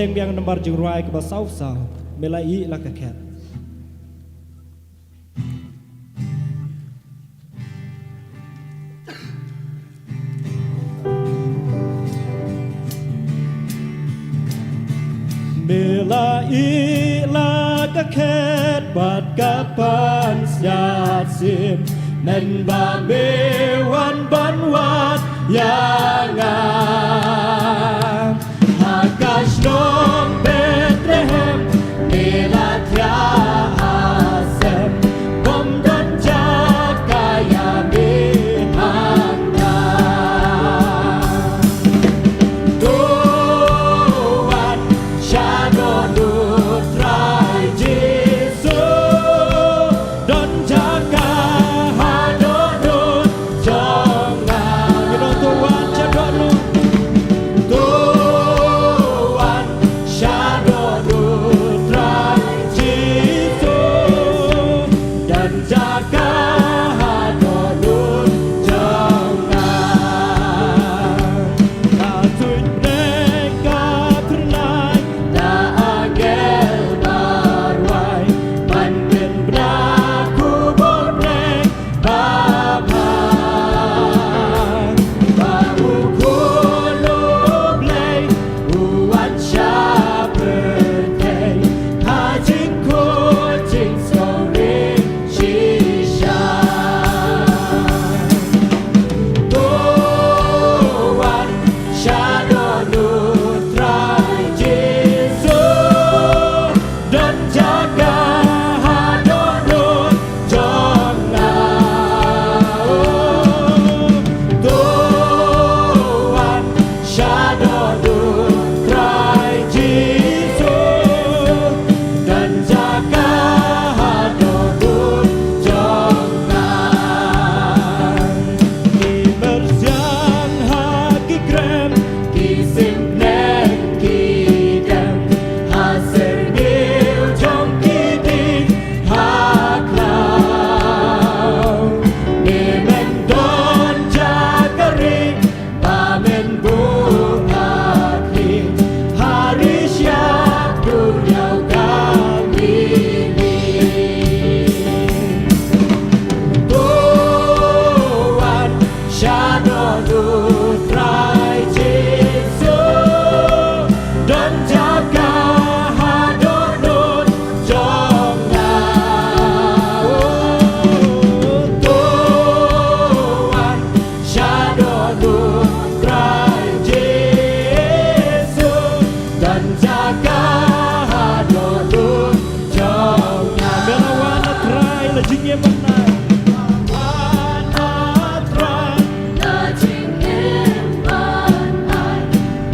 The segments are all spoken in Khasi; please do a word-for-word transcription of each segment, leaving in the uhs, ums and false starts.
Pynbiang nambar jingrwai kaba saw saw, Me la ïeh la ka khet. Me la ïeh la ka khet bad ka pansngiat sim, mynba me wan ban wad ïa nga. Ha ka shnong Bethlehem, me la thiah ha sem, bym don jaka ïa me hangta. To wan shaduh U Trai Jisu, don jaka ha dohnud jong nga. Ngi ong to wan shaduh U, to wan shaduh U Trai Jisu, don jaka ha dohnud jong nga. Ka suiñ bneng ka phyrnai da angel ba rwai, ban pynbna khubor bneng ba bha, ba U Khun U Blei u wan sha pyrthei ha jingkhuid jingsngewrit shisha. To wan shaduh U Trai Jisu, don jaka ha dohnud jong nga. To wan shaduh U Trai Jisu, don jaka ha dohnud jong nga. Ki myrsiang ha ki krem, ki sim bneng ki dem, ha syrngiew jong ki dieng ha khlaw. Me men don jaka ri ba men buh ha khlieh, ha ri shyiap duriaw Galili. To wan shaduh U Trai Jisu, don jaka ha dohnud jong nga. To wan shaduh U Trai Jisu, don jaka ha dohnud jong nga. Me la wan, A Trai, la jingim ban ai. Wan, A Trai, la jingim ban ai,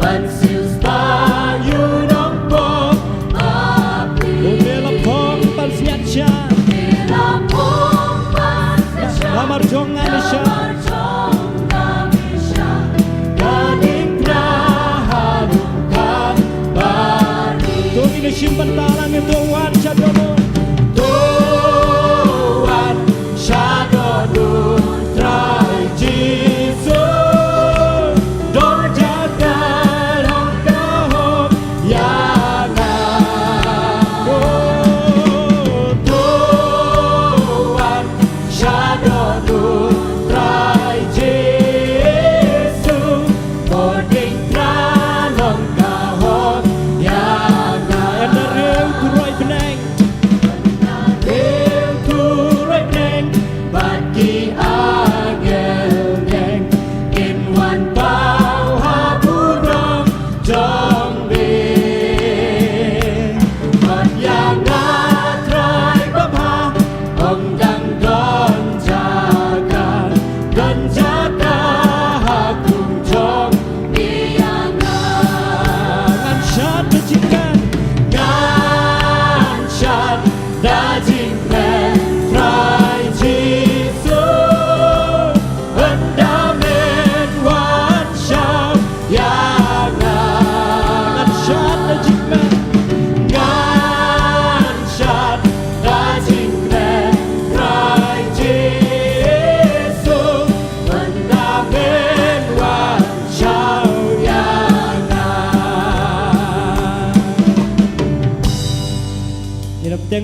ban siew spah ïa u nongpop bapli. Me la phong ban sngiat sha, me la phong ban sngiat sha, namar jong nga me shah, namar jong nga me shah.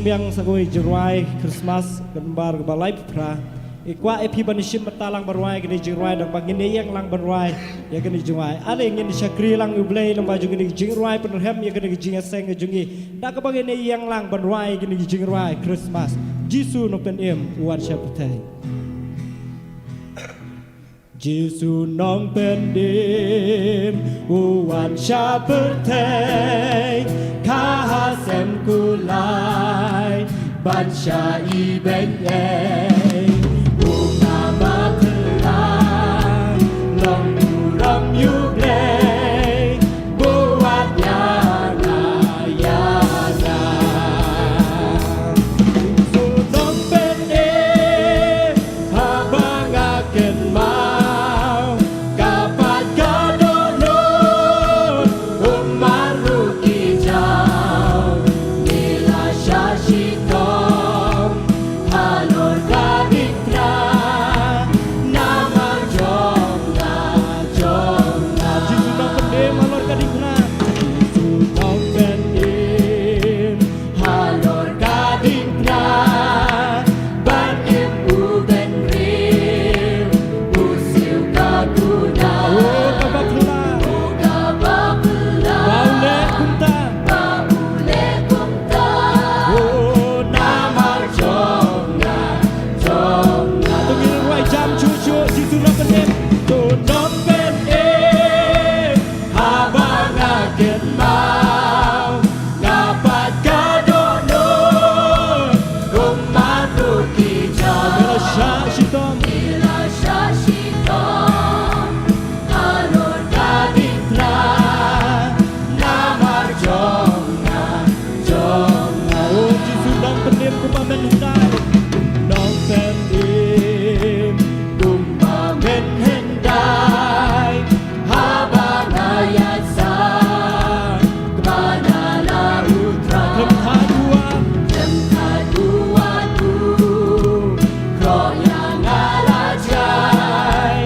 Biang sa kawei jingrwai Christmas ka nombar kaba laiphew phra. I kwah ïa phi ban ïashim bynta lang ban rwai kane jingrwai, da kaba ngin ïeng lang ban rwai ïa kane jingrwai. Ale ngin shakri lang U Blei lyngba jong kane jingrwai pynrhem ïa kane jingïaseng jong ngi, da kaba ngin ïeng lang ban rwai kane jingrwai Christmas. Jisu Nongpynim u wan sha pyrthei. Jisu Nongpynim u wan sha pyrthei, ka ha sem kulai ban shah ibeiñ ei. U naba thylla long burom ïa U Blei, ba u wad ïa nga, ïa nga. Jisu Nongpynim, haba nga kynmaw, ka pat ka dohnud, u mat ruh ki jaw, ngi la shah shitom halor ka diengphna, namar jong nga, jong nga. Jisu Nongpynim halor ka diengphna. Jisu Nongpynim halor ka diengphna, ban im u bynriew, u siew ka kuna. O kaba phylla, o kaba phylla, ba u leh kumta, ba u leh kumta. O namar jong nga, jong nga. To ngin rwai jam shuh shuh, Jisu Nongpynim, Jisu Nongpynim. Haba nga kynmaw, nga pat ka dohnud, u mat ruh ki jaw. Ngi la shah shitom, ngi la shah shitom halor ka diengphna, namar jong nga, jong nga. O Jisu Nongpynim, kumba men hyndai, Nongpynim, kumba men hyndai. Haba nga ïaid sha kaba na la u Trai, khlem thait u wat, khlem thait u wat u khroh ïa nga la jai,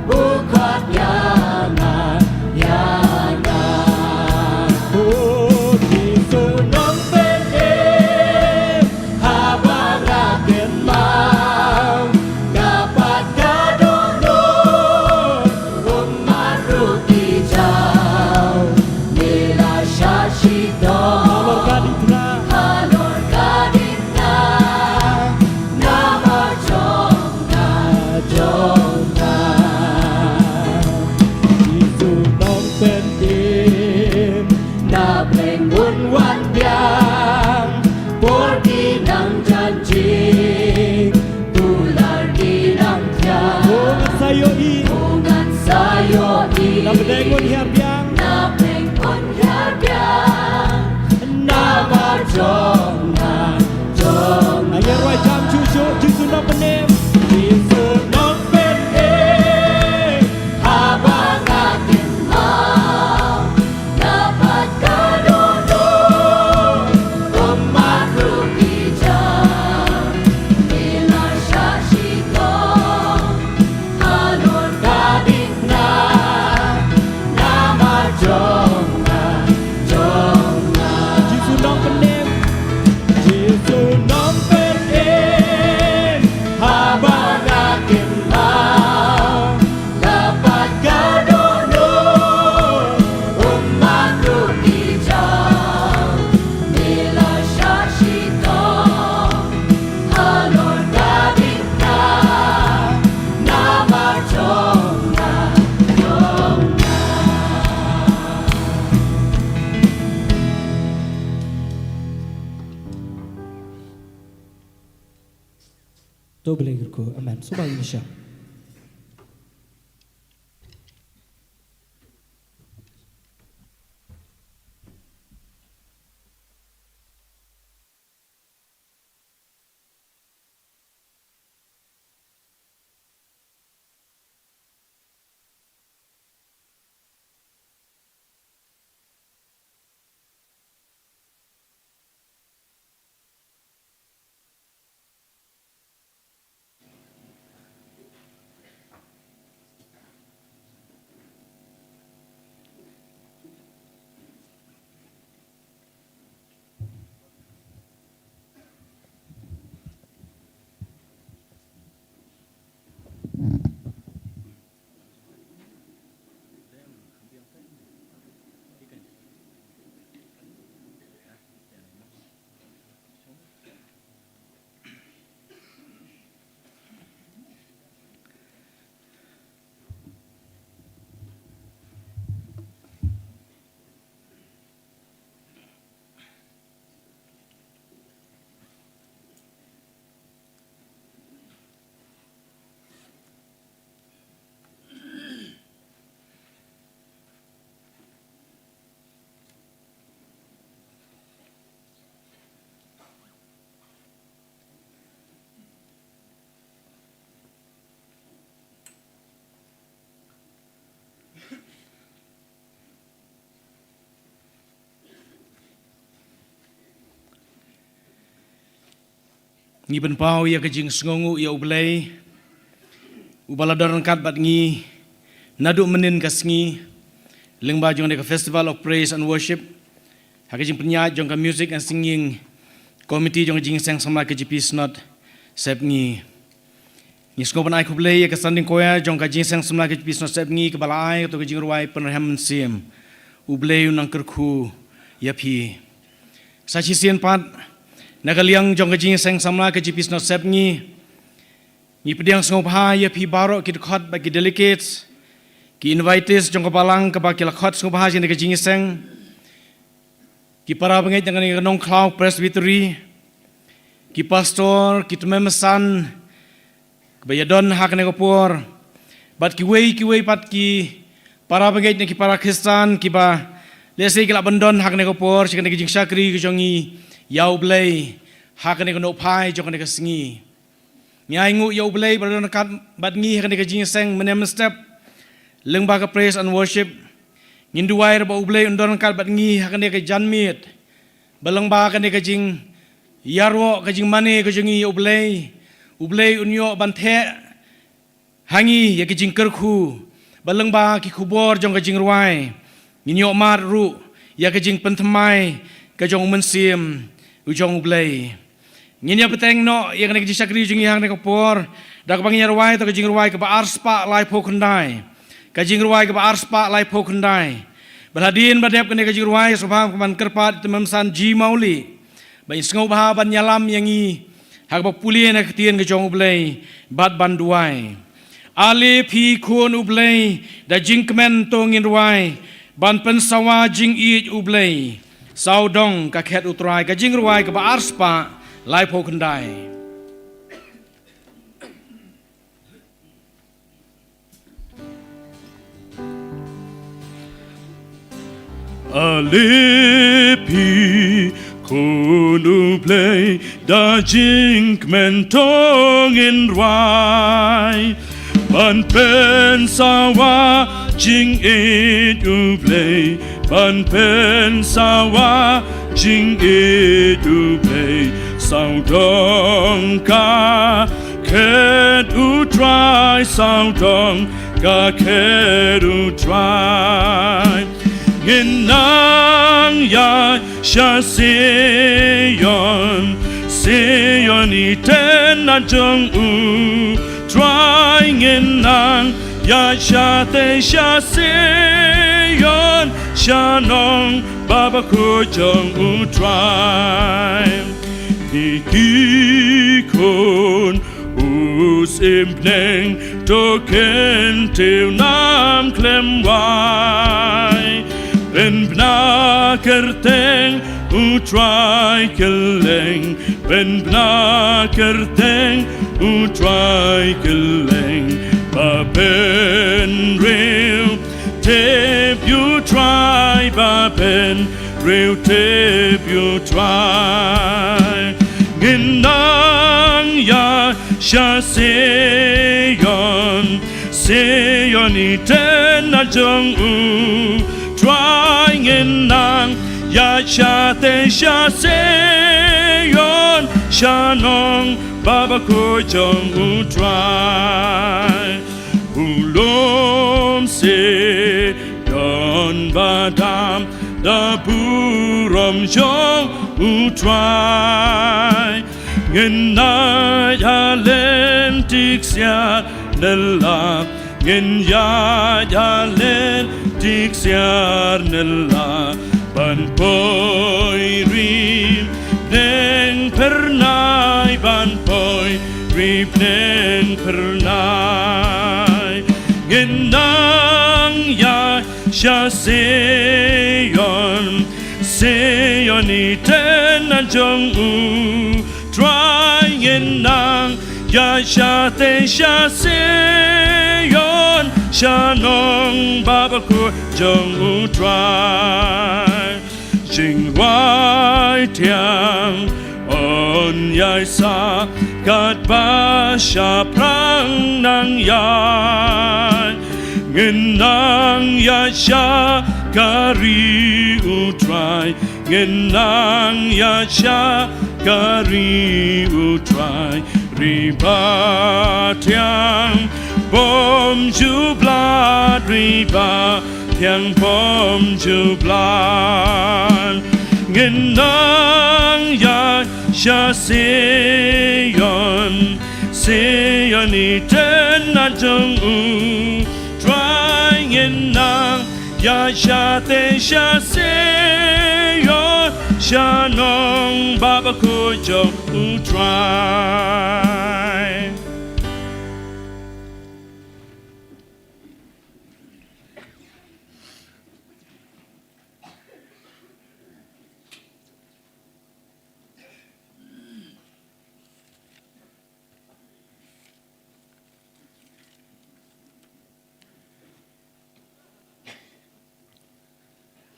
u khot ïa nga, ïa nga. O Jisu Nongpynim, haba nga kynmaw, nga pat ka dohnud, u mat ruh ki jaw. Ngi la shah shitom halor ka diengphna, halor ka diengphna, namar jong nga, jong nga. Jisu Nongpynim, na pdeng un wan biang, por ki nang jan jing, kular ki nang thiah. O ngan sa ïohi, o ngan sa ïohi, na pdeng un hiar biang, na pdeng un hiar biang, namar jong nga, jong nga. Ngin rwai jam shuh shuh, Jisu Nongpynim, Jisu Nongpynim. Haba nga kynmaw, nga pat ka dohnud, u mat ruh ki jaw. Ngi la shah shitom halor ka diengphna, namar jong nga, jong nga. Jisu Nongpynim, Jisu Nongpynim, haba nga kynmaw, nga pat ka dohnud, u mat ruh ki jaw. Ngi la shah shitom halor ka diengphna, namar jong nga, jong nga. To Blei kyrkhu. Amen. Sngewbha ïa ngi sha. Ngi pynpaw ïa ka jingsngewnguh ïa U Blei uba la don ryngkat bad ngi naduh mynnin ka sngi, lyngba jong kane ka Festival of Praise and Worship, ha ka jingpynïaid jong ka Music and Singing Committee jong ka Jingïaseng Samla K J P Synod Sepngi. Ngi sngewbha ban ai khublei ïa ka Standing Choir jong ka Jingïaseng Samla K J P Synod Sepngi kaba la ai ïa kato ka jingrwai Pynrhem Mynsiem. U Blei un nang kyrkhu ïa phi. Sa shisien pat, na ka liang jong ka Jingïaseng Samla K J P Synod Sepngi, ngi pdiang sngewbha ïa phi baroh ki dkhot bad ki delegates, ki invitees jong ka balang kaba ki la khot sngewbha sha kane ka jingïaseng, ki para bangeit na kane ka Nongkhlaw Presbytery, ki pastor, ki tymmen basan ba ïadon ha kane ka por, bad kiwei kiwei pat ki para bangeit na ki para Khristan kiba lehse ki lah ban don ha kane ka por sha kane ka jingshakri ka jong ngi ïa U Blei ha kane ka nohphai jong kane ka sngi. Ngi ainguh ïa U Blei ba la don ryngkat bad ngi ha kane ka jingïaseng mynne mynstep lyngba ka praise and worship. Ngin duwai ruh ba U Blei un don ryngkat bad ngi ha kane ka janmiet, ba lyngba kane ka jingïaroh, ka jingmane ka jong ngi ïa U Blei, U Blei un ïoh ban theh ha ngi ïa ka jingkyrkhu, ba lyngba ki khubor jong ka jingrwai ngin ïoh mad ruh ïa ka jingpynthymmai ka jong U Mynsiem u jong U Blei. Ngin ïa bteng noh ïa kane ka jingshakri jong ngi ha kane ka por da kaba ngin ïa rwai ïa ka jingrwai kaba arspah laiphew khyndai. Ka jingrwai kaba arspah laiphew khyndai. Bad hadien ba dep kane ka jingrwai, sngewbha ban kyrpad ïa i tymmen basan G. Mawlieh ba in sngewbha ban ïalam ïa ngi ha kaba pule na ka ktien ka jong U Blei bad ban duwai. Ale phi khun U Blei, da jingkmen to ngin rwai ban pynsawa jingïeit U Blei. Sawdong ka khet U Trai, ka jingrwai kaba arspah laiphew khyndai. Ale phi khun U Blei, da jingkmen to ngin rwai ban pynsawa jingïeit U Blei, ban pynsawa jingïeit U Blei. Sawdong ka khet U Trai, sawdong ka khet U Trai. Ngin nang ïaid sha Sion, Sion i tynat jong U Trai. Ngin nang ïaid shatei sha Sion, sha nongbah bakhuid jong U Trai. Ngi ki khun u syiem bneng, to kyntiew nam khlem wai. Pynbna kyrteng U Trai kylleng, pynbna kyrteng U Trai kylleng. Ba pynriew tip ïa U Trai, ba pynriew tip ïa U Trai. Ngin nang ïaid sha Sion, Sion i tynat jong U Trai. Ngin nang ïaid shatei sha Sion, sha nongbah bakhuid jong U Trai. U lum Sion ba dap da burom jong U Trai. Ngin ïaid ïa lynti ksiar nylla, ngin ïaid ïa lynti ksiar nylla. Ban poi ri bneng phyrnai, ban poi ri bneng phyrnai. Ngin nang ïaid sha Sion, Sion i tynat jong U Trai. Ngin nang ïaid shatei sha Sion, sha nongbah bakhuid jong U Trai. Jingrwai thiang yn ïaisah katba shaphrang nang ïaid. Ngin nang ïaid sha ka ri U Trai, ngin nang ïaid sha Ka ri U Trai, ri ba thiang bym ju blan, ri ba thiang bym ju blan. Ngin nang ïaid sha Sion, Sion i tynnad jong U Trai. Ngin nang ïaid shatei sha Sion, sha nongbah bakhuid jong U Trai.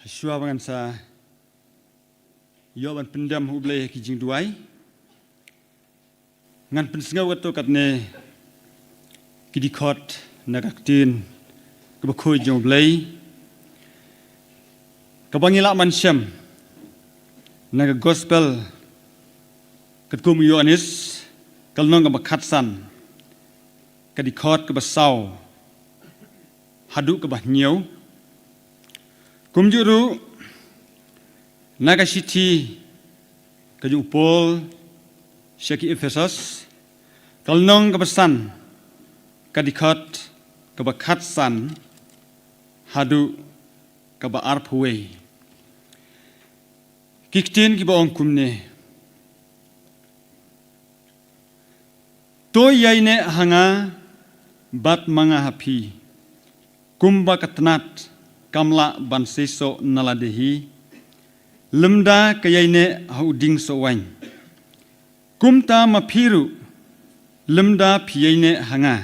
Shuwa ba ngan sa ïoh ban pyndem ha U Blei ha ki jingduwai, ngan pynsngew katto katne ki dkhot na ka Ktien kaba khuid jong U Blei, kaba ngi lah ban shem na ka Gospel katkum u Ïoannis, ka lynnong kaba khatsan, ka dkhot kaba saw haduh kaba hynñiew. Kumjuh ruh na ka shithi ka jong u Paul sha ki Ephesos, ka lynnong kaba san, ka dkhot kaba khatsan haduh kaba arphew wei. Ki ktien kiba ong kumne: To ïaineh ha nga bad ma nga ha phi, kumba ka tnat kam lah ban seisoh na lade hi, lymda ka ïaineh ha u dieng soh waiñ. Kumta ma phi ruh, lymda phi ïaineh ha nga,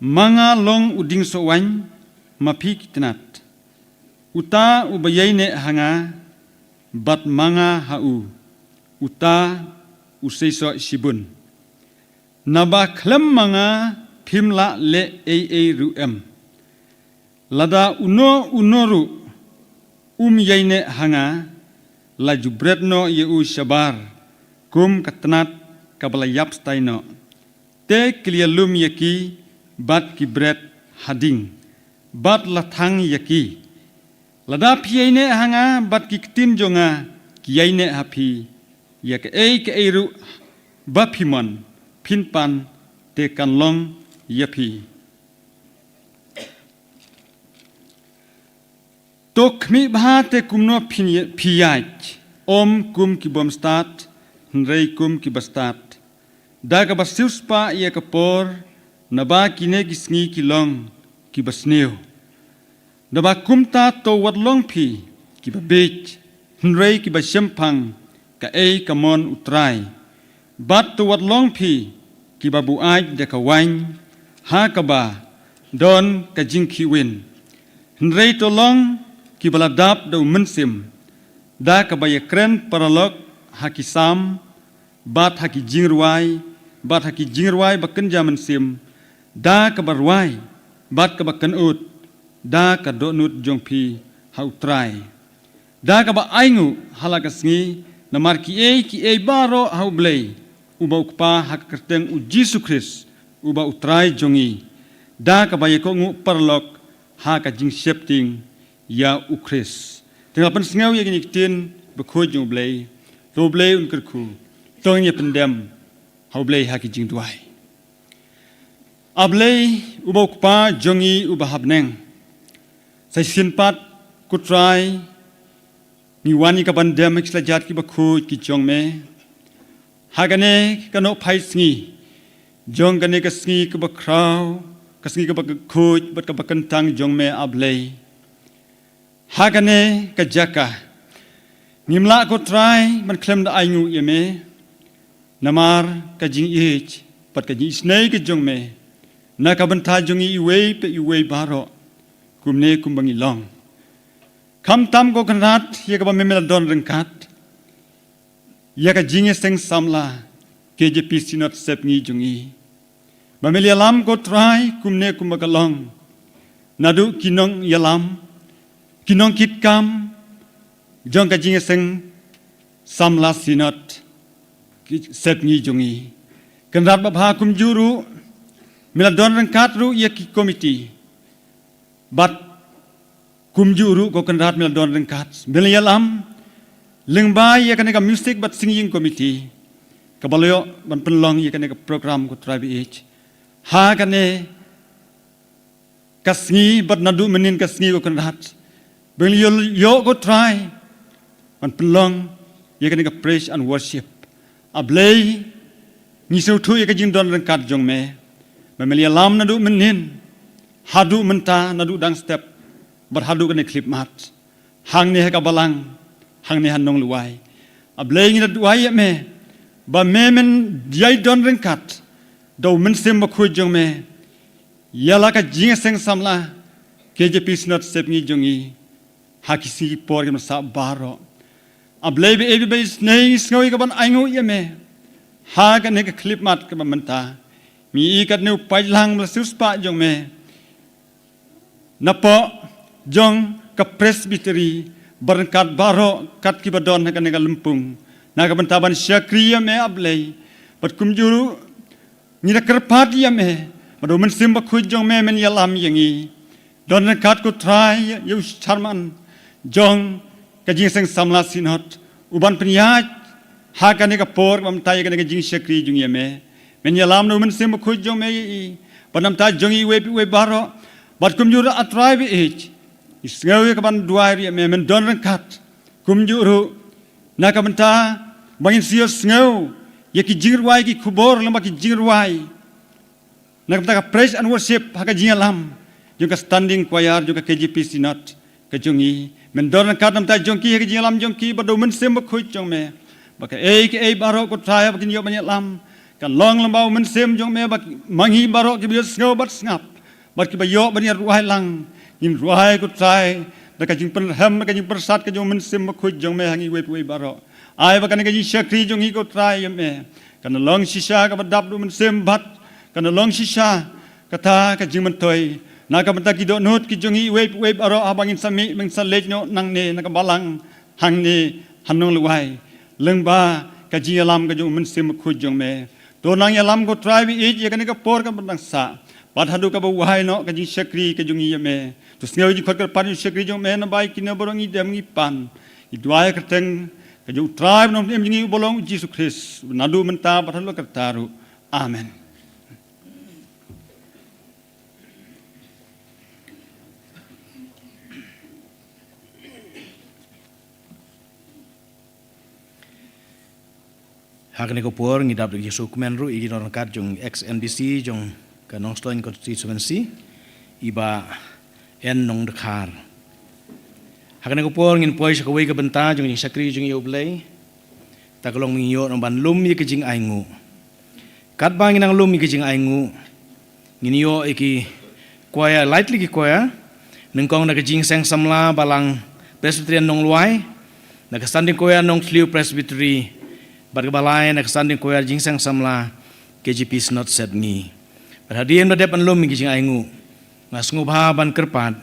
ma nga long u dieng soh waiñ, ma phi ki tnat. Uta uba ïaineh ha nga bad ma nga ha u, uta u seisoh shibun. Naba khlem ma nga phim lah leh ei ei ruh em. Lada uno uno ruh um ïaineh ha nga, la ju bret noh ïa u shabar kum ka tnat kaba la ïap stai noh. Te ki la ïalum ïa ki bad ki bret ha ding, bad la thang ïa ki. Lada phi ïaineh ha nga bad ki ktien jong nga ki ïaineh ha phi, ïa kaei kaei ruh ba phi mon, phin pan, te kan long ïa phi. To khmih bha te kumno phin ïa-, phi ïaid, ym kum ki bym stad, hynrei kum kiba stad. Da kaba siewspah ïa ka por, naba kine ki sngi ki long kiba sniew. Naba kumta to wat long phi kiba bieit, hynrei kiba shemphang kaei ka mon U Trai. Bad to wat long phi kiba buaid da ka waiñ ha kaba don ka jingkhih win, hynrei to long kiba la dap da U Mynsiem, da kaba ïakren paralok ha ki salm, bad ha ki jingrwai, bad ha ki jingrwai ba kynja mynsiem, da kaba rwai bad kaba kynud da ka dohnud jong phi ha U Trai. Da kaba ainguh ha la ka sngi namar kiei kiei baroh ha U Blei, uba U Kpa, ha ka kyrteng U Jisu Khrist uba U Trai jong ngi. Da kaba ïakohnguh paralok ha ka jingsheptieng ïa U Khrist. Te nga la pynsngew ïa kine ki ktien bakhuid jong U Blei. To U Blei un kyrkhu. To ngin ïa pyndem ha U Blei ha ki jingduwai. A Blei, uba U Kpa jong ngi uba ha bneng, sa shisien pat, ko Trai, ngi wan ïa ka ban dem ha ki slajat kiba khuid ki jong me ha kane ka nohphai sngi jong kane ka sngi kaba khraw, ka sngi kaba khuid bad kaba kyntang jong me, A Blei. Ha kane ka jaka ngim lah, ko Trai, ban khlem da ainguh ïa me namar ka jingïeit bad ka jingisynei ka jong me na ka bynta jong ngi iwei pa iwei baroh, kumne kumba ngi long. Khamtam, ko Kynrad, ïa kaba me, me la don ryngkat ïa ka Jingïaseng Samla K J P Synod Sepngi jong ngi, ba me la ïalam, ko Trai, kumne kumba ka long, naduh ki nongïalam, ki nongkitkam jong ka Jingïaseng samla Synod ki sepngi jong ngi. Kynrad babha, kumjuh ruh me la don ryngkat ruh ïa ki komiti. Bad kumjuh ruh ko Kynrad me la don ryngkat, me la ïalam lyngba ïa kane ka music bad singing committee, kaba la ïoh ban pynlong ïa kane ka program, ko Trai Blei. Ha kane ka sngi bad naduh mynhynnin ka sngi, ko Kynrad, ba ngi la ïoh, ko Trai, ban pynlong ïa kane ka praise and worship. A Blei, ngi sngewthuh ïa ka jingdon ryngkat jong me, ba me la ïalam naduh mynhynnin haduh mynta, naduh dang step bad haduh kane khyllipmat, hangne ha ka balang, hangne ha Nonglwai. A Blei, ngi la duwai ïa me ba me men ïai don ryngkat da u Mynsiem Bakhuid jong me ïa la ka jingseng samla K J P Synod sepngi jong ngi ha ki sngi ki por ki ban sah baroh. A Blei ba ïeit, ba isynei, ngi sngew ïa ka ban ainguh ïa me ha kane ka khyllipmat kaba mynta. Ngi ïohi katne u paidlang ba la siewspah jong me napoh jong ka Presbytery, bad ryngkat baroh kat kiba don ha kane ka lympung, na ka bynta ban shakri ïa me, a Blei. Bad kumjuh ruh ngi da kyrpad ïa me ba da u Mynsiem Bakhuid jong me men ïalam ïa ngi. Don ryngkat, ko Trai, ïa u Chairman jong ka jingseng samla Synod, u ban pynïaid ha kane ka por ba mynta ïa kane ka jingshakri jong ngi ïa me. Men ïalam da u Mynsiem Bakhuid jong me ïa i, bad namar jong iwei pa iwei baroh. Bad kumjuh ruh, a Trai ba ïeit, ngi sngew ïa ka ban duwai ruh ïa me, men don ryngkat kumjuh ruh na ka bynta ba ngin sa ïohsngew ïa ki jingrwai, ki khubor lyngba ki jingrwai, na ka bynta ka praise and worship ha ka jingïalam jong ka Standing Choir jong ka K J P Synod ka jong ngi. Men don ryngkat namar jong ki ha ka jingïalam jong ki, bad da u Mynsiem Bakhuid jong me ba kaei kaei baroh, ko Trai, ba kin ïoh ban ïalam, kan long lyngba u Mynsiem jong me, ba ma ngi baroh kiba ïohsngew bad sngap bad kiba ïoh ban ïa rwai lang, ngin rwai, ko Trai, da ka jingpynrhem, da ka jingpyrsad ka jong u Mynsiem Bakhuid jong me ha ngi iwei pa iwei baroh. Ai ba kane ka jingshakri jong ngi, ko Trai, ïa me kan long shisha kaba dap da u Mynsiem, bad kan long shisha kata ka jingmyntoi na ka bynta ki dohnud ki jong ngi iwei pa iwei baroh, haba ngin sa mih, ngin sa leit noh nangne na ka balang hangne ha Nonglwai, lyngba ka jingïalam ka jong u Mynsiem Bakhuid jong me. To nang ïalam, ko Trai ba ïeit, ïa kane ka por kaba dang sah bad haduh kaba wai noh ka jingshakri ka jong ngi ïa me. To sngew ïa ka jingkhot kyrpad, ïa ka jingshakri jong me, naba ïa kine baroh ngi dem ngi pan, ngi duwai ha ka kyrteng ka jong u Trai bad u Nongpynim jong ngi uba long u Jisu Khrist, naduh mynta bad haduh katta ruh. Amen. Ha kane ka por ngi dap da ki sngewkmen ruh ïa ki nongryngkat jong ex M D C jong ka Nongstoiñ constituency, i Bah N. Nongdkhar. Ha kane ka por ngin poi sha kawei ka bynta jong ka jingshakri jong ngi ïa U Blei. Ta ka long, ngin ïoh nang ban lum ïa ka jingainguh. Katba ngin nang lum ïa ka jingainguh, ngin ïoh ïa ki choir, lait lei ki choir, nyngkong na ka jingseng samla Balang Presbyterian Nonglwai, na ka Standing Choir Nongthliew Presbytery, bad kaba lai na ka Standing Choir jingseng samla K J P Synod Sepngi. Bad hadien ba dep ban lum ïa ka jingainguh, nga sngewbha ban kyrpad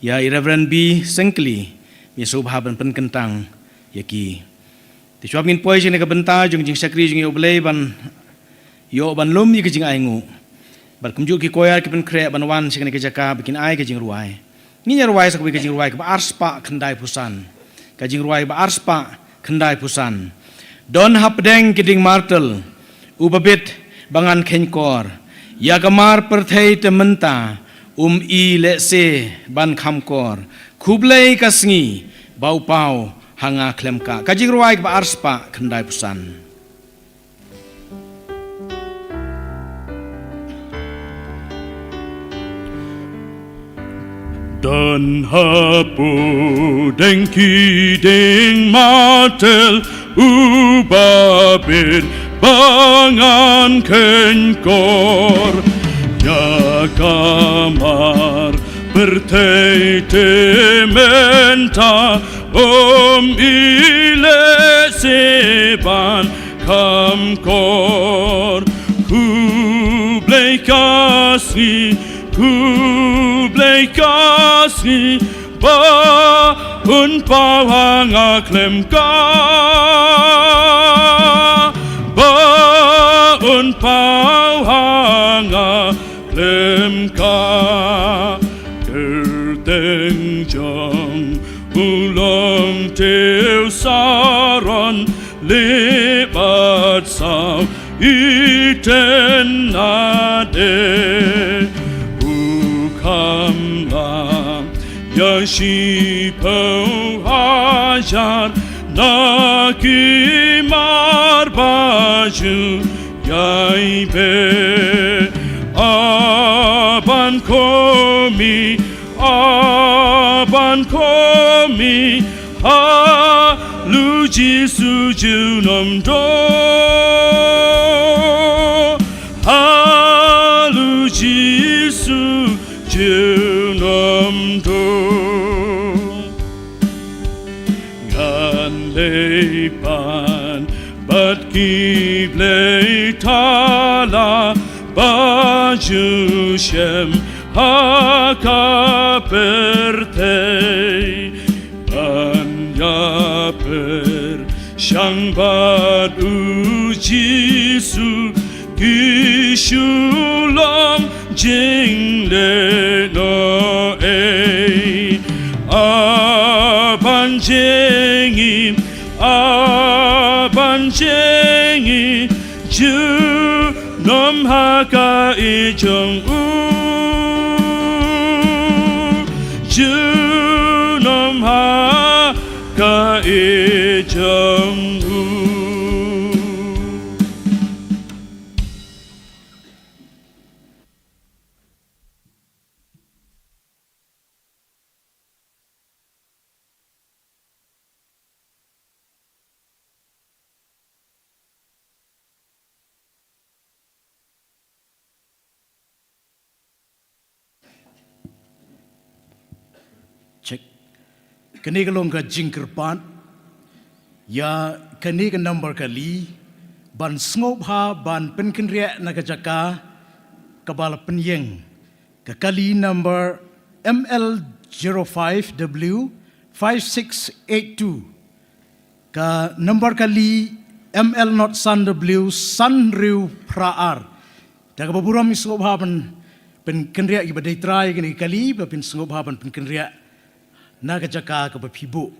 ïa i Reverend B. Sengkli, ïa sngewbha ban pynkyntang ïa ki. Te shuwa ngin poi sha kane ka bynta jong ka jingshakri jong ngi ïa U Blei ban ïoh ban lum ïa ka jingainguh, bad kumjuh ki choir ki pynkhreh ban wan sha kane ka jaka ba kin ai ka jingrwai. Ngin ïa rwai sa kawei ka jingrwai kaba arspah khyndaiphew san. Ka jingrwai kaba arspah khyndaiphew san. Don hapdeng ki dieng martel uba bit ba ngan kheiñkor, ïa ka mar pyrthei te mynta um i lehse ban kham kor. Khublei ka sngi ba u paw ha nga khlem kah. Ka jingrwai kaba arspah khyndaiphew san. Don hapdeng ki dieng martel uba bit ba ngan kheiñkor, ïa ka mar pyrthei te mynta um i lehse ban kham kor. Khublei ka sngi, khublei ka sngi ba un paw ha nga khlem kah. Ka kyrteng jong u long teu saron, leh bad saw ïteng na dei. U kham la ïa shiphew hajar na ki mar ba ju ïai beh. A ban komi, a ban komi ha Lord Jisu junom doh, ha Lord Jisu junom doh. Ngan leit bad ki blei thala ba ju shem ha ka pyrthei, ban ïa pyrshang bad u Jisu, ki shu long jingleh noh ei. A ban jngi, a ban jngi, junom ha ka ïeit jong u, junom ha ka ïeit jong u. Check. Kane ka long ka jingkyrpad ïa kane ka number kali ban sngewbha ban pynkynriah na ka jaka kaba la pynïeng. Ka kali number M L zero five W five six eight two. Ka number kali M L not san W san hynriew phra ar. Da kaba burom ngi sngewbha ban pynkynriah, kiba dei trai kane ka kali ba phin sngewbha ban pynkynriah na ka jaka kaba phi buh.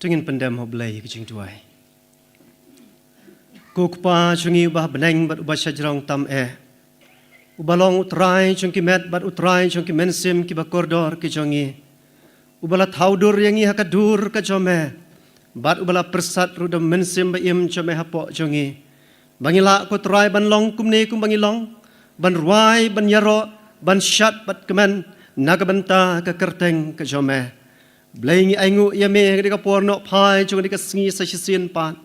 To ngin pyndem ha U Blei ka jingduwai. Ko Kpa jong ngi uba ha bneng bad uba shajrong tam eh, uba long U Trai jong ki met bad U Trai jong ki mynsiem kiba kordor ki jong ngi, uba la thaw dur ïa ngi ha ka dur ka jong me, bad uba la pyrsad ruh da U Mynsiem Ba-im jong me hapoh jong ngi, ba ngi lah, ko Trai, ban long kumne kumba ngi long, ban rwai, ban ïaroh, ban shad bad kmen na ka bynta ka kyrteng ka jong me. Blei, ngi ainguh ïa me ha kane ka por nohphai jong kane ka sngi sa shisien pat,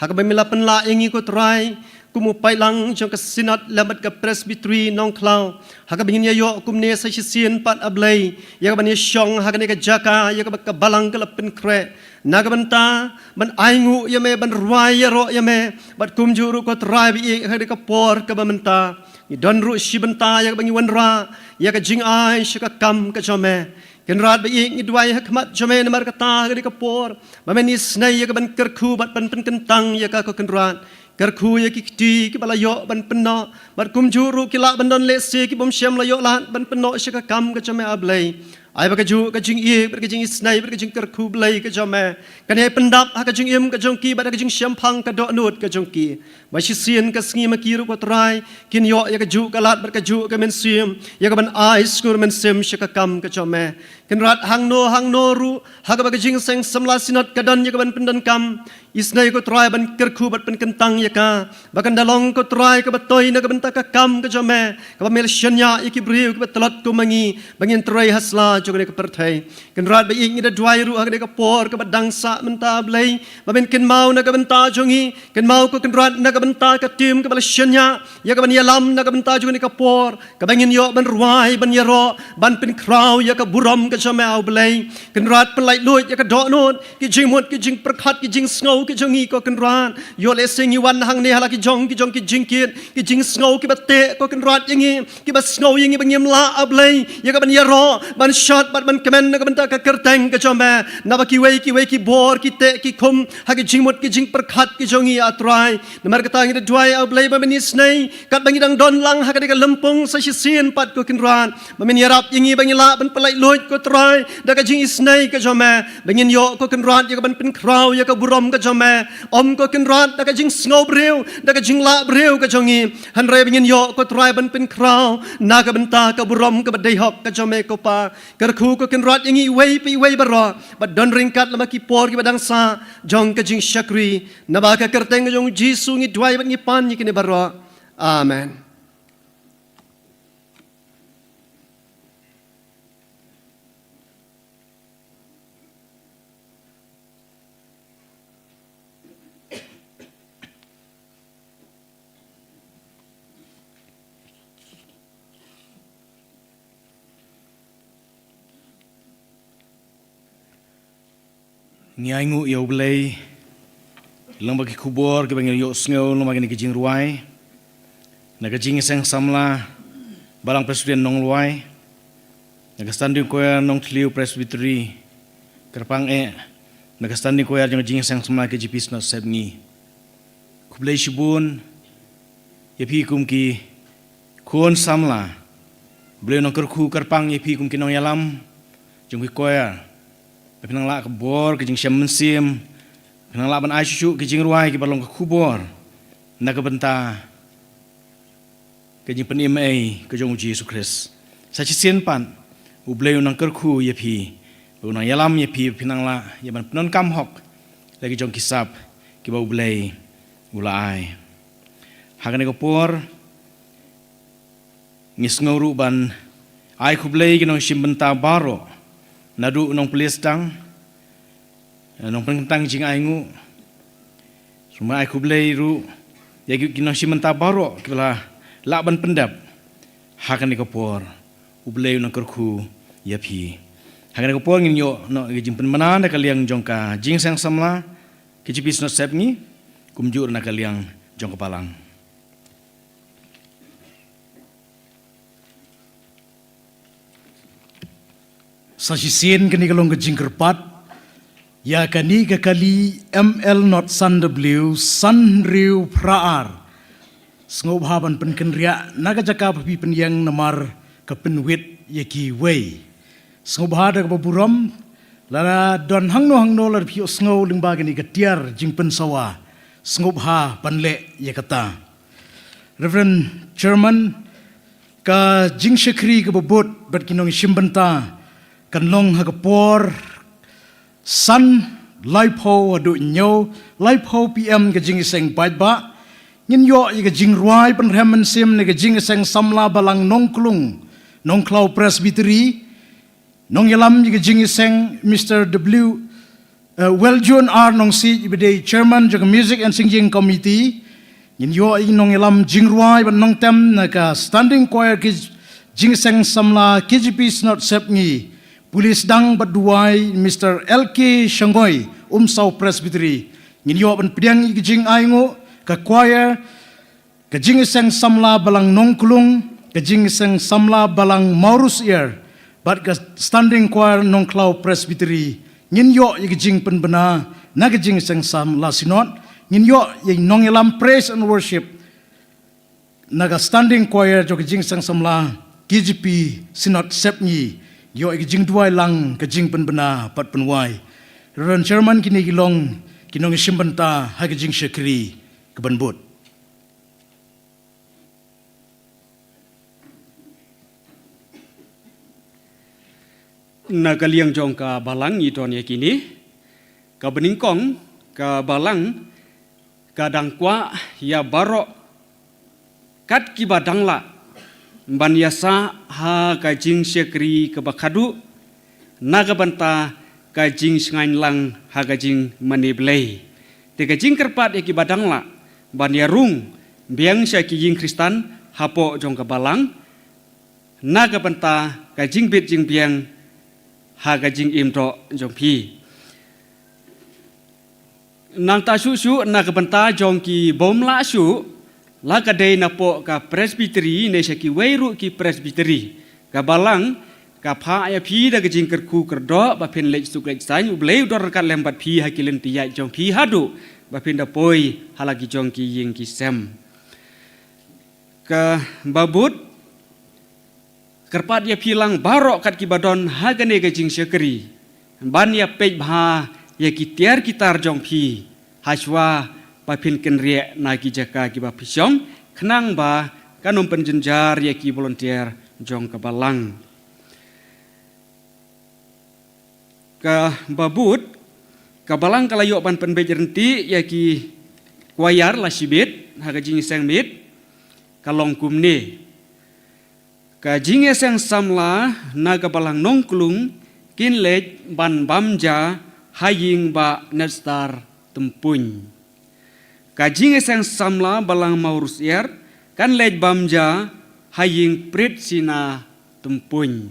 ha kaba me la pynlah ïa ngi, ko Trai, kum u paidlang jong ka Synod lem bad ka Presbytery Nongkhlaw, ha kaba ngin ïa ïoh kumne sa shisien pat, A Blei, ïa kaban ïa shong ha kane ka jaka ïa kaba ka Balang ka la pynkhreh na ka bynta ban ainguh ïa me, ban rwai ïaroh ïa me. Bad kumjuh ruh, ko Trai ba ïeit, ha kane ka por kaba mynta, ngi don ruh shi bynta ïa kaba ngi wanrah ïa ka jingai sha ka kam ka jong me. Kynrad ba ïeit, ngi duwai ha khmat jong me namar kata ha kane ka por, ba men isynei ïa kaban kyrkhu bad ban pynkyntang ïa ka, ko Kynrad. Kyrkhu ïa ki kti kiba la ïoh ban pynnoh, bad kumjuh ruh ki lah ban don lehse ki bym shym la ïoh lad ban pynnoh sha ka kam ka jong me, A Blei. Ai ba kajuh ka jingïeit, bad ka jingisynei, bad ka jingkyrkhu Blei ka jong me, kan ïai pyndap ha ka jingim ka jong ki, bad ha ka jingshemphang ka dohnud ka jong ki. Ba shisien ka sngi ma ki ruh, ko Trai, kin ïoh ïa kajuh ka lad, bad kajuh ka mynsiem, ïa kaban ai skur mynsiem sha ka kam ka jong me. Kynrad hangno hangno ruh ha kaba ka jingïaseng samla Synod ka don ïa kaban pyndonkam, isynei ko Trai ban kyrkhu bad pynkyntang ïa ka, ba kan da long ko Trai kaba toi na ka bynta ka kam ka jong me, kaba me la shaniah ïa ki briew kiba tlot kum ma ngi, ba ngin trei ha sla jong kane ka pyrthei. Kynrad ba ïeit, ngi da duwai ruh ha kane ka por kaba dang sah mynta, Blei, ba men kynmaw na ka bynta jong ngi, kynmaw ko Kynrad na ka bynta ka team kaba la shaniah ïa kaban ïalam na ka bynta jong kane ka por, kaba ngin ïoh ban rwai, ban ïaroh, ban pynkhraw ïa ka burom ka jong me, A Blei. Kynrad pynlait luid ïa ka dohnud, ki jingmut, ki jingpyrkhat, ki jingsngew ki jong ngi ko Kynrad. Ïoh lehse ngi wan hangne ha la ki jong, ki jong ki jingkit, ki jingsngew kiba teh ko Kynrad ïa ngi, kiba sngew ïa ngi ba ngim lah, A Blei, ïa kaban ïaroh, ban shad, bad ban kmen na ka bynta ka kyrteng ka jong me. Naba kiwei kiwei ki bor ki teh ki khum ha ki jingmut ki jingpyrkhat ki jong ngi, A Trai. Namar kata ngi da duwai, A Blei, ba men isynei, katba ngi dang don lang ha kane ka lympung sa shisien pat ko Kynrad, ba men ïarap ïa ngi ba ngin lah ban pynlait luid ko Trai da ka jingisynei ka jong me, ba ngin ïoh ko Kynrad ïa kaban pynkhraw ïa ka burom ka jong me. Ym ko Kynrad da ka jingsngew briew, da ka jinglah briew ka jong ngi, hynrei ba ngin ïoh ko Trai ban pynkhraw na ka bynta ka burom kaba dei hok ka jong me ko Pa. Kyrkhu ko Kynrad ïa ngi iwei pa iwei baroh, bad don ryngkat lem ha ki por kiba dang sah jong ka jingshakri. Naba ka kyrteng ka jong u Jisu ngi duwai bad ngi pan ïa kine baroh. Amen. Ngi ainguh ïa U Blei lyngba ki khubor kiba ngi ïohsngew lyngba kine ki jingrwai na ka Jingïaseng Samla Balang Presbyterian Nonglwai, na ka Standing Choir Nongthliew Presbytery kyrpang eh, na ka Standing Choir jong ka Jingïaseng Samla K J P Synod Sepngi. Khublei shibun ïa phi kum ki khun samla. Blei u nongkyrkhu kyrpang ïa phi kum ki nongïalam jong ki choir, ba phin nang lah ka bor ka jingshem mynsiem, phin nang lah ban ai shuh shuh ki jingrwai kiba long ka khubor na ka bynta ka jingpynim ei ka jong U Jisu Khrist. Sa shisien pat U Blei u nongkyrkhu ïa phi, ba u nongïalam ïa phi, ba phin nang lah ïa ban pyndonkam hok la ki jong ki sap kiba U Blei u la ai. Ha kane ka por ngi sngew ruh ban ai khublei ki nongshim bynta baroh, naduh u nongpulit sdang, nongpynkyntang jingainguh. Sngewbha ai khublei ruh ïa ki, ki nongshim bynta baroh kiba la lah ban pyndep ha kane ka por. U Blei u nongkyrkhu ïa phi. Ha kane ka por ngin ïoh noh ïa ka jingpynbna na ka liang jong ka Jingïaseng Samla K J P Synod Sepngi, kumjuh na ka liang jong ka Balang. Sa shisien kane ka long ka jingkyrpad ïa kane ka kali M L not san W san hynriew phra ar. Sngewbha ban pynkynriah na ka jaka ba phi pynïeng namar ka pynwit ïa kiwei. Sngewbha da kaba burom, lada don hangno hangno lada phi ïohsngew lyngba kane ka tiar jingpynsawa, sngewbha ban leh ïa kata. Reverend Chairman, ka jingshakri kaba bud bad ki nongshim bynta kan long ha ka por san laiphew haduh hynñiew laiphew P M ka jingïaseng paidbah. Ngin ïoh ïa ka jingrwai pynrhem mynsiem na ka Jingïaseng Samla Balang Nongklung, Nongkhlaw Presbytery. Nongïalam ïa ka jingïaseng Mister W, eh, Weljun R Nongsiej, iba dei Chairman jong ka Music and Singing Committee. Ngin ïoh ïa ki nongïalam jingrwai bad nongtem na ka Standing Choir ka Jingïaseng Samla K J P Synod Sepngi, pule sdang bad duwai Mister L K Shangoi, Umsaw Presbytery. Ngin ïoh ban pdiang ïa ka jingainguh ka choir, ka Jingïaseng Samla Balang Nongklung, ka Jingïaseng Samla Balang Mawrysier, bad ka Standing Choir Nongkhlaw Presbytery. Ngin ïoh ïa ka jingpynbna na ka Jingïaseng Samla Synod, Ngin ïoh ïa nongïalam praise and worship na ka standing choir jong ka Jingïaseng Samla K J P Synod Sepngi. Ïoh ïa ka jingduwai lang, ka jingpynbna bad pynwai. Reverend Chairman, kine ki long ki nongïashim bynta ha ka jingshakri kaban bud. Na ka liang jong ka balang ngi don ïa kine. Kaba nyngkong, ka balang ka dang kwah ïa baroh kat kiba dang lah ban ïasah ha ka jingshakri kaba khadduh na ka bynta ka jingshngaiñ lang ha ka jingmane Blei. Te ka jingkyrpad ïa kiba dang lah ban ïarung biang sha ki ïing Khristan hapoh jong ka balang na ka bynta ka jingbit jingbiang ha ka jingim doh jong phi. Nangta shuh shuh na ka bynta jong ki bym lah shuh, la ka dei napoh ka presbytery ne sha kiwei ruh ki presbytery, ka balang ka phah ïa phi da ka jingkyrkhu kyrdoh ba phin leit suk leit saiñ, U Blei u don ryngkat lem bad phi ha ki lynti ïaid jong phi haduh ba phin da poi ha la ki jong ki ïing ki sem. Kaba bud, kyrpad ïa phi lang baroh kat kiba don ha kane ka jingshakri ban ïa peit bha ïa ki tiar ki tar jong phi hashwa ba phin kynriah na ki jaka kiba phi shong, khnang ba kan ym pynjynjar ïa ki volunteer jong ka balang. Kaba bud, ka balang ka la ïoh ban pynbeit ryntih ïa ki choir la shibit ha ka jingïaseng miet, ka long kumne. Ka Jingïaseng Samla na ka balang Nongklung kin leit ban bam ja ha ïing Bah Netstar Tympuiñ. Ka Jingïaseng Samla balang Mawrysiar kan leit bam ja ha ïing Pritsina Tympuiñ.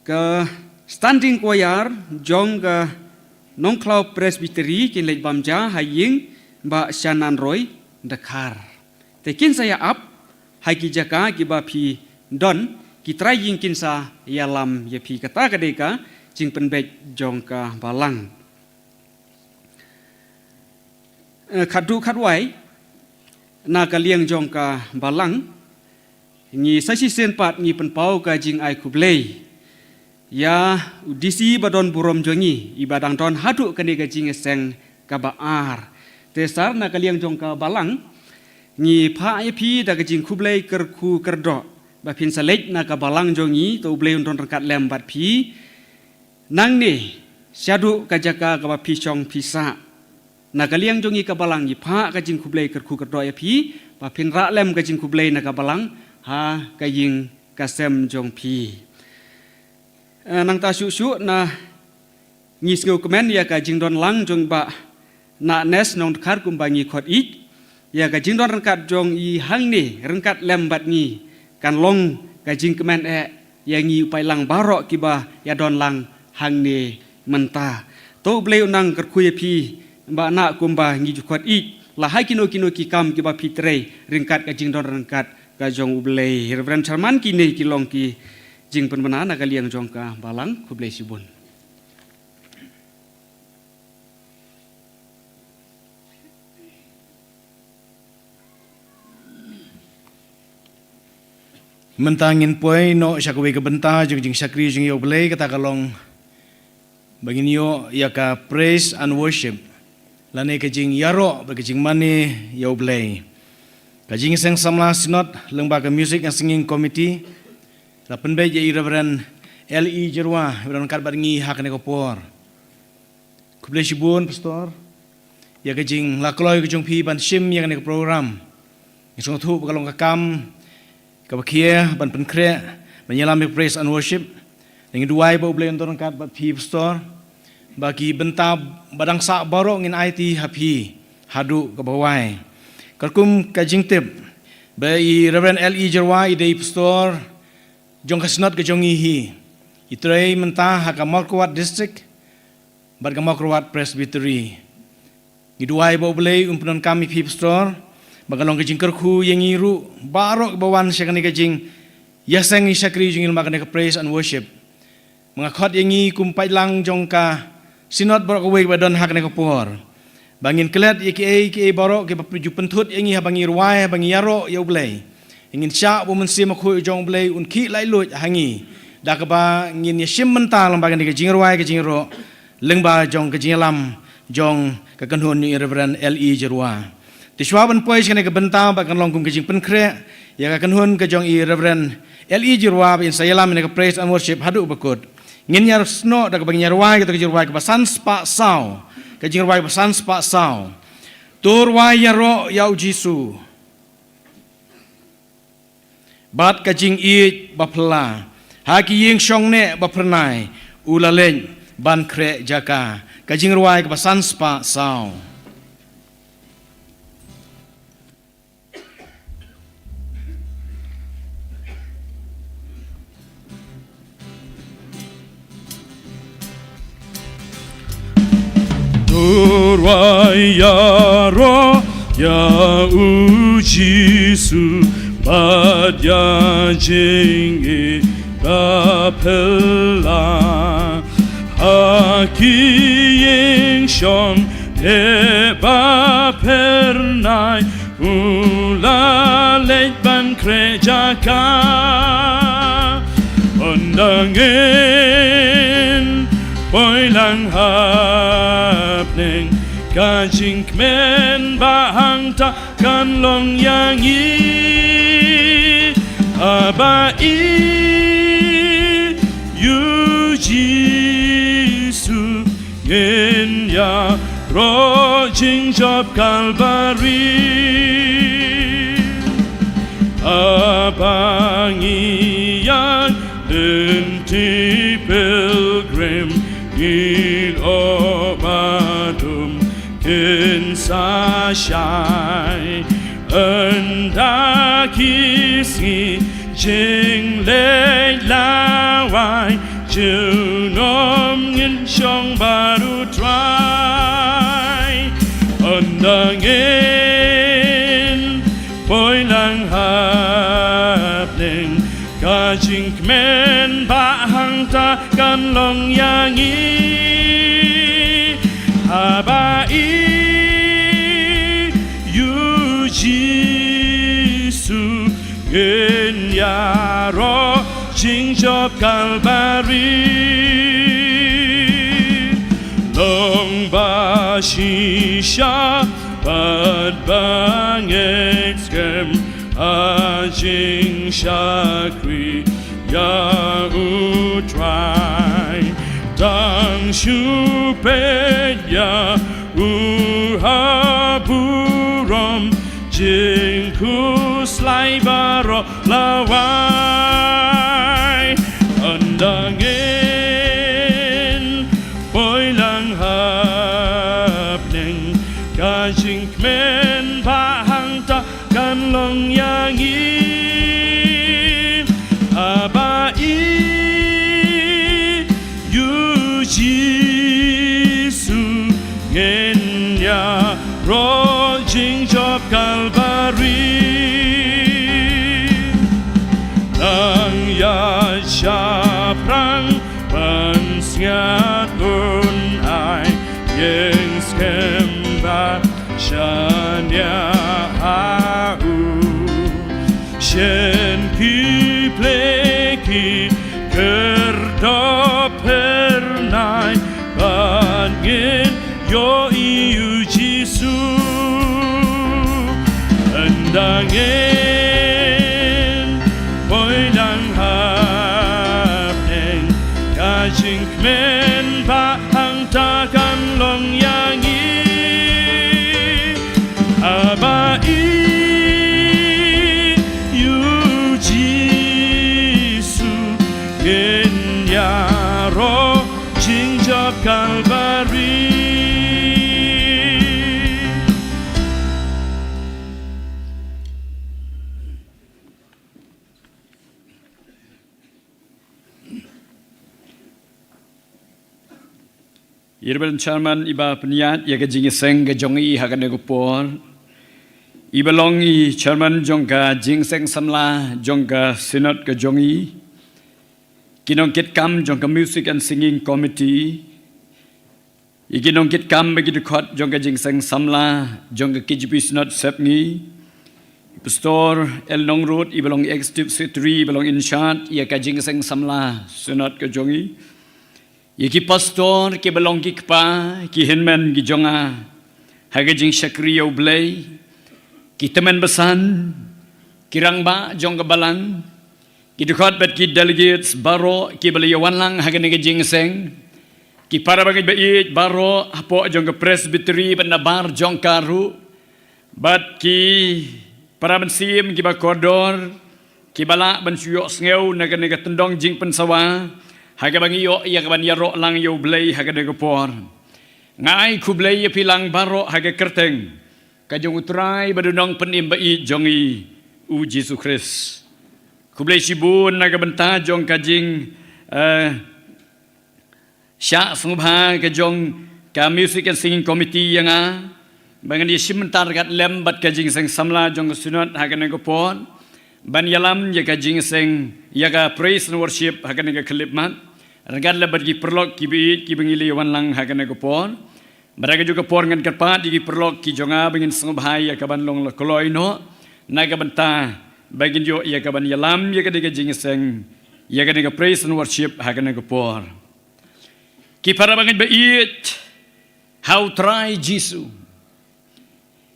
Ka standing choir jong ka Nongkhlaw Presbytery kin leit bam ja ha ïing Bah Shannan Roy Dkhar. Te kin sa ïa ap ha ki jaka kiba phi don, ki trai ïing kin sa ïalam ïa phi. Kata ka dei ka jingpynbeit jong ka balang. Eh, khadduh khadwai, na ka liang jong ka balang, ngi sa shisien pat ngi pynpaw ka jingai khublei ïa u D C ba don burom jong ngi, iba dang don haduh kane ka jingïaseng kaba ar. Te sir, na ka liang jong ka balang, ngi phah ïa phi da ka jingkhublei kyrkhu kyrdoh ba phin sa leit na ka balang jong ngi, to U Blei un don ryngkat lem bad phi. Nangne, shaduh ka jaka kaba phi shong phi sah. Na ka liang jong ngi ka balang ngi phah ka jingkhublei kyrkhu kyrdoh ïa phi, ba phin rah lem ka jingkhublei na ka balang ha ka ïing ka sem jong phi. Eh, nangta shuh shuh na ngi sngewkmen ïa ka jingdon lang jong Bah Nahnes Nongdkhar kumba ngi khot ïeit, ïa ka jingdon ryngkat jong i hangne ryngkat lem bad ngi kan long ka jingkmen eh ïa ngi u paidlang baroh kiba ïa don lang hangne mynta. To U Blei u nang kyrkhu ïa phi Bah Nah kumba ngi ju khot ïeit, la ha kino kino ki kam kiba phi trei ryngkat ka jingdon ryngkat ka jong U Blei. Reverend Chairman, kine ki long ki jingpynbna na ka liang jong ka balang. Khublei shibun. Mynta ngin poi noh sha kawei ka bynta jong jingshakri jong ïa U Blei, kata ka long ba ngin ïoh ïa ka praise and worship, lane ka jingïaroh bad ka jingmane ïa U Blei. Ka Jingïaseng Samla Synod lyngba ka Music and Singing Committee la pynbeit ïa i Reverend L E Jyrwa, ba don ryngkat bad ngi ha kane ka por. Khublei shibun Pastor ïa ka jingla kloi ka jong phi ban shim ïa kane ka program. Ngi sngewthuh ba ka long ka kam kaba khia ban pynkhreh ban ïalam ïa ka praise and worship. Ngi duwai ba U Blei un don ryngkat bad phi Pastor, ba ki bynta ba dang sah baroh ngin aiti ha phi haduh kaba wai. Katkum ka jingtip ba i Reverend L E Jyrwa i dei i Pastor jong ka Synod ka jong ngi hi, i trei mynta ha ka Mawkyrwat District bad ka Mawkyrwat Presbytery. Ngi duwai ba U Blei un pyndonkam ïa phi Pastor, ba ka long ka jingkyrkhu ïa ngi ruh baroh ba wan sha kane ka jingïaseng ïashakri jong ngi lyngba kane ka praise and worship. Ba nga khot ïa ngi kum paidlang jong ka Synod baroh kawei ba don ha kane ka por, ba ngin klet ïa kiei kiei baroh kiba ju pynthut ïa ngi haba ngi rwai, haba ngi ïaroh ïa U Blei. Ngin shah ba U Mynsiem Bakhuid jong U Blei un khih laitluid ha ngi, da kaba ngin ïashim bynta lang ba kane ka jingrwai, ka jingïaroh lyngba jong ka jingïalam jong ka kynhun i Reverend L E Jyrwa. Te shuwa ban poi sha kane ka bynta ba kan long kum ka jingpynkhreh ïa ka kynhun ka jong i Reverend L E Jyrwa ba in sa ïalam ïa ka praise and worship haduh ba kut. Ngin ïa snoh da kaba ngin ïa rwai kata ka jingrwai kaba san spah saw. Ka jingrwai kaba san spah saw. To rwai ïaroh ïa U Jisu bad ka jingïeit ba phylla ha ki ïing shong neh ba phyrnai, u la leit ban khreh jaka. Ka jingrwai kaba san spah saw. To rwai ïaroh ïa U Jisu bad ïa jingïeit ba phylla ha ki ïing shong neh ba phyrnai, u la leit ban khreh jaka. Ynda ngin poi lang hapdeng, ka jingkmen ba hangta kan long ïa ngi. Haba i U Jisu, ngin ïaroh jingjop Kalbari. Haba ngi ïaid lynti pilgrim, ngin ong ba dum kin sa shai. Ynda ki sngi jingleh lawei, junom ngin shong bad U Trai. Ynda ngin poi lang hapdeng, ka jingkmen ba hangta kan long ïa ngi. Haba i U Jisu, ngin ïaroh jingjop Kalbari. Long ba shisha bad ba ngeit skhem ha jingshakri ïa U Trai. Tang shu peit ïa u ha burom, jingkhuslai baroh lawei. Ynda ngin poi lang hapdeng, ka jingkmen ba hangta kan long ïa ngi. Haba i U Jisu, ngin ïaroh jingjop Kalbari. Nang ïaid shaphrang ban sngap, un ai ïing skhem ba shaniah ha u. Shen ki plie ki khyrdop phyrnai, bad ngin ïohi U Jisu. Ynda ngin poi lang hapdeng, ka jingkmen ba hangta kan long ïa ngi. Haba i U Jisu, ngin ïaroh jingjop Kalbari. I Reverend Chairman iba pynïaid ïa ka jingïaseng ka jong i ha kane ka por, iba long i Chairman jong ka jingïaseng samla jong ka Synod ka jong i, ki nongkitkam jong ka Music and Singing Committee, Ïa ki nongkitkam bad ki dkhot jong ka Jingïaseng Samla jong ka K J P Synod Sepngi. Pastor L Nongrut, i ba long Executive Secretary, i ba long in charge ïa ka Jingïaseng Samla Synod ka jong i. Ïa ki pastor, ki ba long ki kpa, ki hynmen ki jong nga ha ka jingshakri ïa U Blei, ki tymmen basan, ki rangbah jong ka balang, ki dkhot bad ki delegates baroh ki ba la ïawan lang ha kane ka jingïaseng, ki para bangeit ba ïeit baroh hapoh jong ka Presbytery bad nabar jong ka ruh, bad ki para mynsiem ki ba kordor, ki ba lah ban shu ïohsngew na kane ka tyndong jingpynsawa ha kaba ngi ïoh ïa ka ban ïaroh lang ïa U Blei ha kane ka por. Nga ai khublei ïa phi lang baroh ha ka kyrteng ka jong U Trai bad U Nongpynim ba ïeit jong ngi, U Jisu Khrist. Khublei shibun na ka bynta jong ka jing, eh, shah sngewbha ka jong ka Music and Singing Committee ïa nga ba ngan ïashim bynta ryngkat lem bad ka Jingïaseng Samla jong ka Synod ha kane ka por ban ïalam ïa ka jingïaseng, ïa ka Praise and Worship ha kane ka khyllipmat, ryngkat lem bad ki paralok ki ba ïeit ki ba ngi la ïawan lang ha kane ka por. Bad ha kajuh ka por ngan kyrpad ïa ki paralok ki jong nga ba ngin sngewbha ïa ka ban long la kloi noh na ka bynta ba ngin ïoh ïa ka ban ïalam ïa kane ka jingïaseng, ïa kane ka Praise and Worship ha kane ka por. Ki para bangeit ba ïeit ha U Trai Jisu,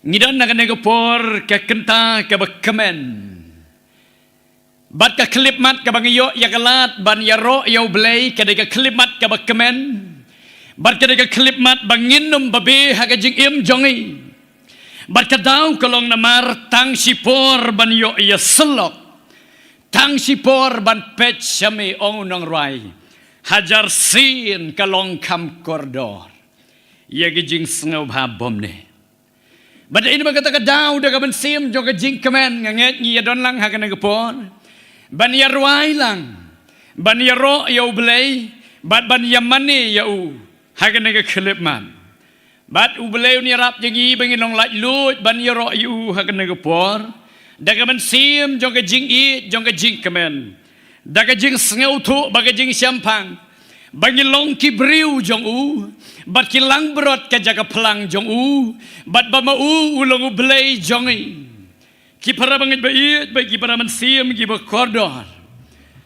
ngi don ha kane ka por ka kynta kaba kmen bad ka khyllipmat kaba ngi ïoh ïa ka lad ban ïaroh ïa U Blei, ka dei ka khyllipmat kaba kmen bad ka dei ka khyllipmat ba ngin ym babe ha ka jingim jong ngi. Bad ka daw ka long namar tang shipor ban ïoh ïasyllok, tang shipor ban peit sha me, ong u nongrwai, hajar sien ka long kham kordor ïa ki jingsngewbha bymne. Bad dei namar kata ka daw da ka mynsiem jong ka jingkmen nga ngeit ngi ïa don lang ha kane ka por ban ïa rwai lang, ban ïaroh ïa U Blei bad ban ïa mane ïa u ha kane ka khyllipmat. Bad U Blei un ïarap ïa ngi ba ngin long laitluid ban ïaroh ïa u ha kane ka por da ka mynsiem jong ka jingïeit, jong ka jingkmen, da ka jingsngewthuh bad ka jingshemphang ba ngi long ki briew jong u bad ki langbrot ka jaka phlang jong u, bad ba ma u u long U Blei jong ngi. Ki para bangeit ba ïeit bad ki para mynsiem ki ba kordor,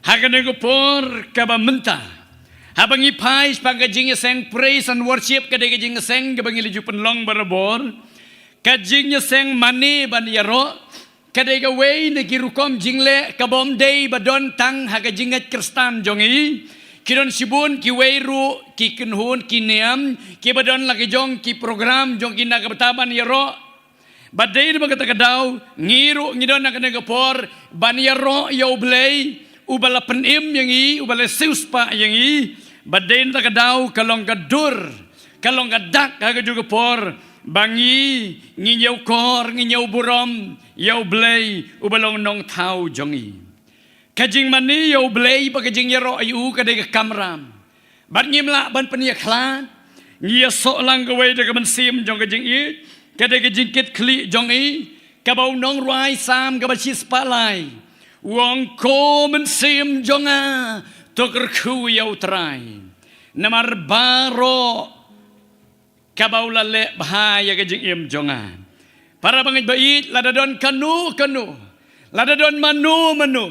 ha kane ka por kaba mynta, haba ngi phai shaphang ka jingïaseng Praise and Worship, ka dei ka jingïaseng kaba ngi la ju pynlong barabor, ka jingïaseng mane ban ïaroh, ka dei kawei na ki rukom jingleh kaba ym dei ba don tang ha ka jingngeit Khristan jong ngi. Ki don shibun kiwei ruh ki kynhun ki niam ki ba don la ki jong ki program jong ki na ka bynta ban ïaroh. Bad dei namar kata ka daw ngi ruh ngi don ha kane ka por ban ïaroh ïa U Blei u ba la pynim ïa ngi, u ba la siewspah ïa ngi. Bad dei namar kata ka daw ka long ka dur, ka long ka dak ha kajuh ka por ba ngi, ngin ïakor, ngin ïaburom ïa U Blei u ba long Nongthaw jong ngi. Ka jingmane ïa U Blei bad ka jingïaroh ïa u ka dei ka kamram. Bad ngim lah ban pynïakhlad. Ngi ïasoh lang kawei da ka mynsiem jong ka jingïeit, ka dei ka jingkitkhlieh jong ngi, kaba u nongrwai Salm kaba shispah lai u ong, ko mynsiem jong nga, to kyrkhu ïa U Trai, namar baroh kaba u la leh bha ïa ka jingim jong nga. Para bangeit ba ïeit, lada don kano kano, lada don mano mano,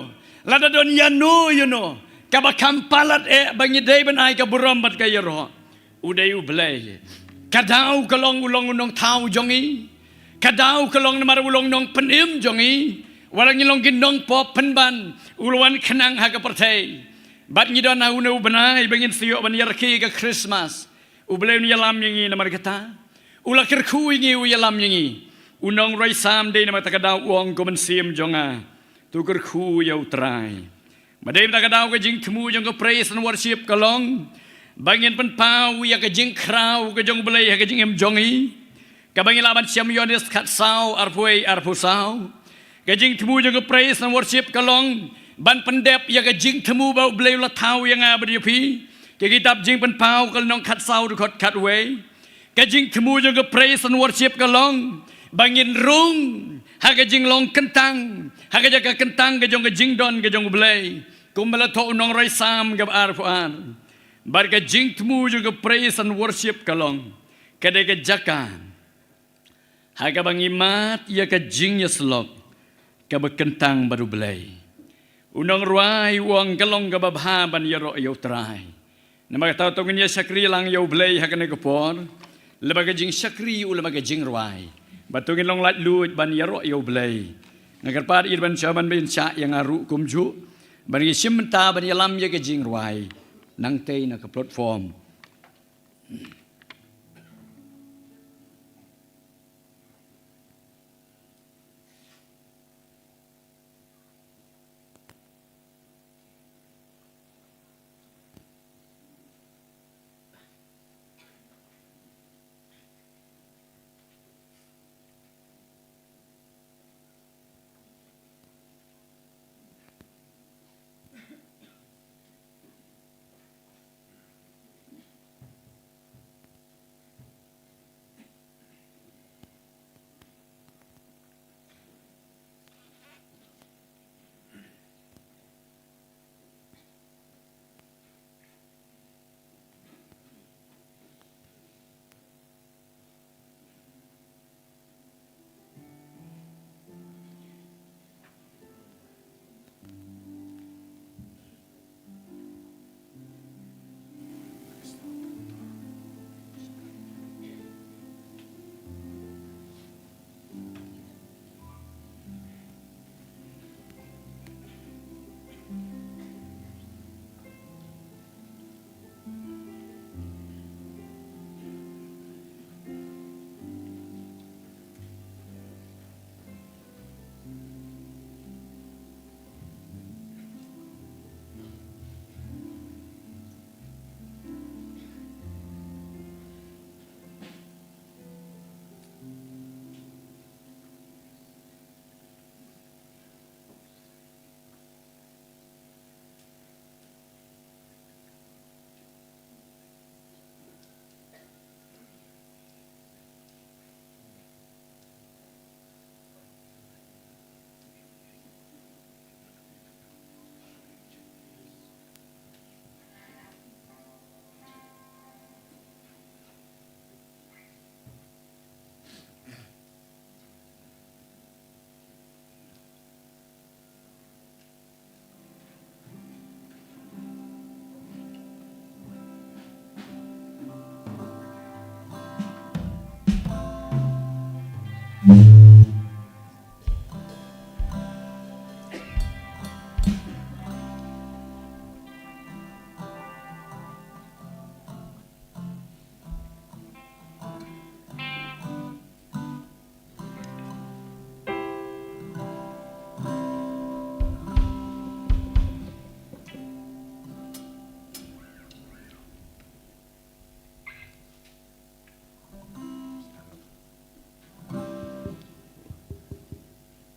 lada don ïano ïano kaba kham palat eh ba ngi dei ban ai ka burom bad ka ïaroh, u dei U Blei. Ka daw ka long u long u Nongthaw jong ngi. Ka daw ka long namar u long Nongpynim jong ngi. Wat la ngi long ki nongpop pynban, u la wan khnang ha ka pyrthei. Bad ngi don ha une u bnai ba ngin sa ïoh ban ïarkhie ka Christmas. U Blei un ïalam ïa ngi namar kata. U la kyrkhu ïa ngi, u ïalam ïa ngi. U nongrwai Salm dei namar kata ka daw u ong, ko mynsiem jong nga, to kyrkhu ïa U Trai. Bad dei namar kata ka daw ka jingthmu jong ka Praise and Worship ka long ba ngin pynpaw ïa ka jingkhraw ka jong U Blei ha ka jingim jong ngi, kaba ngi lah ban shem Ïoannis khatsaw, arphew wei, arphew saw. Ka jingthmu jong ka Praise and Worship ka long ban pyndep ïa ka jingthmu ba U Blei u la thaw ïa nga bad ïa phi. Ka kitab Jingpynpaw ka lynnong khatsaw, dkhot khatwei. Ka jingthmu jong ka Praise and Worship ka long ba ngin rung ha ka jinglong kyntang, ha ka jaka kyntang ka jong ka jingdon ka jong U Blei, kumba la thoh u nongrwai Salm kaba arphew ar. Bad ka jingthmu jong ka praise and worship ka long, ka dei ka jaka ha kaba ngi mad ïa ka jingïasyllok kaba kyntang bad U Blei. U nongrwai u ong ka long kaba bha ban ïaroh ïa U Trai. Namar kata to ngin ïa shakri lang ïa U Blei ha kane ka por. Lyngba ka jingshakri u lyngba ka jingrwai. Bad to ngin long laitluid ban ïaroh ïa U Blei. Nga kyrpad ïa ban sha ban bin shah ïa nga ruh kumjuh. Ban ngi shim bynta ban ïalam ïa ka jingrwai. Nangtei na ka platform.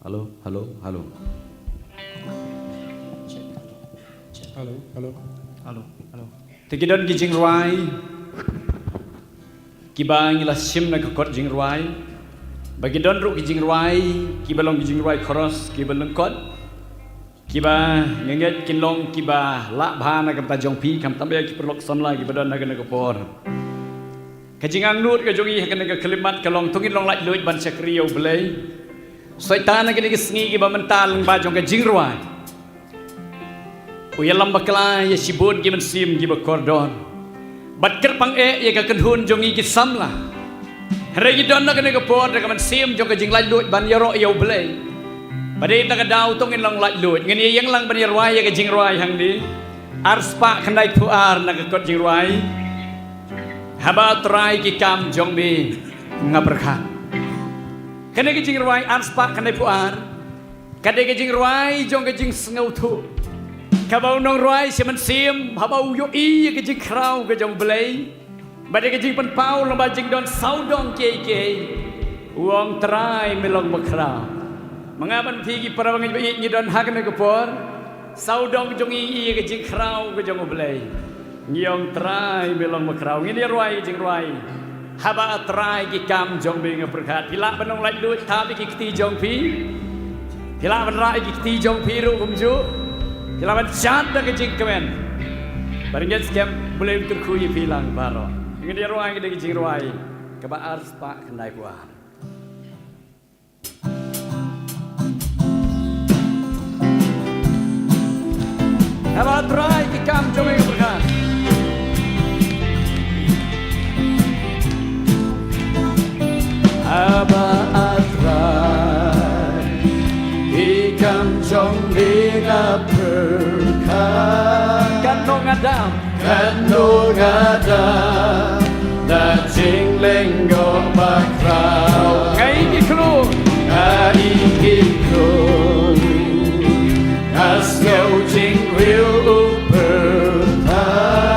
Hello, hello, hello. Hello, hello. Hello, hello. Te ki don ki jingrwai kiba ngi la shim na ka kot jingrwai. Ba ki don ruh ki jingrwai kiba long ki jingrwai chorus kiba lyngkot. Kiba ngi ngeit kin long kiba lah bha na ka bynta jong phi, khamtam eh ki paralok samla kiba don ha kane ka por. Ka jingangnud ka jong ngi ha kane ka khyllipmat ka long to ngin long laitluid ban shakri ïa U Blei. Soitan ha kine ki sngi kiba mynta lyngba jong ka jingrwai u ïalam bakla ïa shibun ki mynsiem kiba kordor. Bad kyrpang eh ïa ka kynhun jong ngi ki samla. Hynrei ngi don ha kane ka por da ka mynsiem jong ka jinglaitluid ban ïaroh ïa U Blei. Ba dei na ka daw to ngin long laitluid, ngin ïa ïeng lang ban ïarwai ïa ka jingrwai hangne. Arspah khyndaiphew ar na ka kot jingrwai. Haba Trai ki kam jong me nga pyrkhat. Kane ka jingrwai arspah khyndaiphew ar. Ka dei ka jingrwai jong ka jingsngewthuh. Kaba u nongrwai sha mynsiem haba u ïohi ïa ka jingkhraw ka jong U Blei. Bad ïa ka jingpynpaw lyngba jingdon sawdong kiei kiei. U ong Trai me long bakhraw. Ma nga bad phi ki para bangeit ba ïeit ngi don ha kane ka por. Sawdong jong ngi ïa ka jingkhraw ka jong U Blei. Ngi ong Trai me long bakhraw. Ngin ïa rwai jingrwai. Haba Trai ki kam jong me nga pyrkhat. Phi lah ban long laitluid, thap ïa ki kti jong phi. Phi lah ban rah ïa ki kti jong phi ruh kumjuh. Phi lah ban shad da ka jingkmen. Ba ngeit skhem U Blei un kyrkhu ïa phi lang baroh. Ngin ïa rwai da ka jingrwai kaba ar spah khyndai phew ar. Haba trai ki kam jong ngi ka pyrkhat. Haba trai ki kam jong ngi ka pyrkhat. Kan nong adam. Katno nga dang da jinglyngngoh bakhraw. Nga ïeit ki khlur. Nga ïeit ki khlur. Nga sngew jingriew u pyrthat.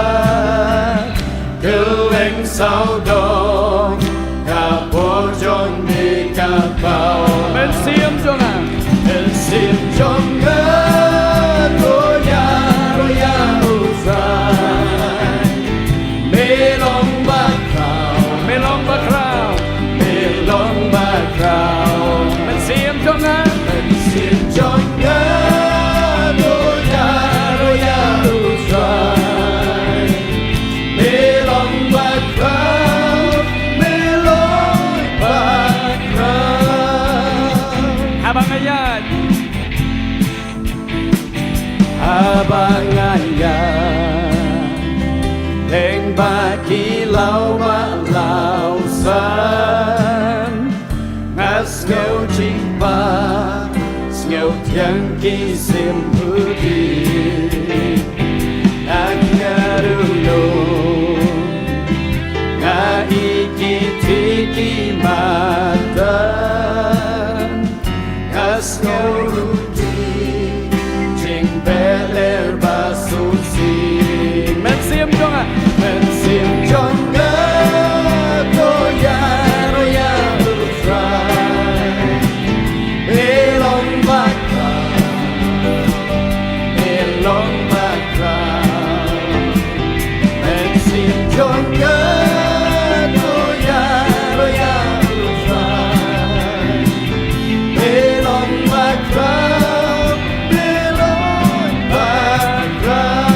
Kylleng sawdong ka por jong me ka paw. Mynsiem jong nga. Mynsiem jong nga to ïaroh ïa u Trai. Me long bakhraw. Me long bakhraw. Me long bakhraw. Mynsiem jong nga. Mynsiem jong nga to ïaroh ïa u Trai. Me long bakhraw, me long bakhraw. Haba nga ïaid. Haba nga ïaid. Teng ba ki law ba law san. Nga sngew jingpang, sngew thiang ki sympathy. Nga nga ruh nga ïeit ki thik ki madan. Nga sngew ruh jingbehleh ba sngewsih. Mynsiem jong nga. Mynsiem jong nga to ïaroh ïa u Trai. Me long bakhraw. Me long bakhraw. Mynsiem jong nga to ïaroh ïa u Trai. Me long bakhraw, me long bakhraw.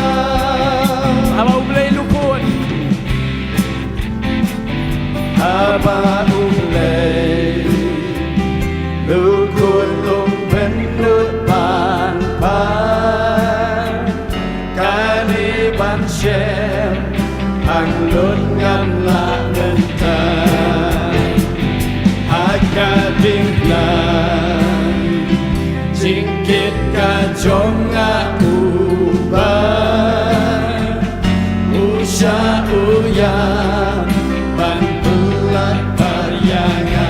Haba U Blei lukut. Haba U Blei lukut, um pynlut ban pan. Kane ban shem pang lut ngam lah mynta. Ha ka diengphna jingkit ka jong nga uba u shah u ïa ban pynlait bad ïa nga.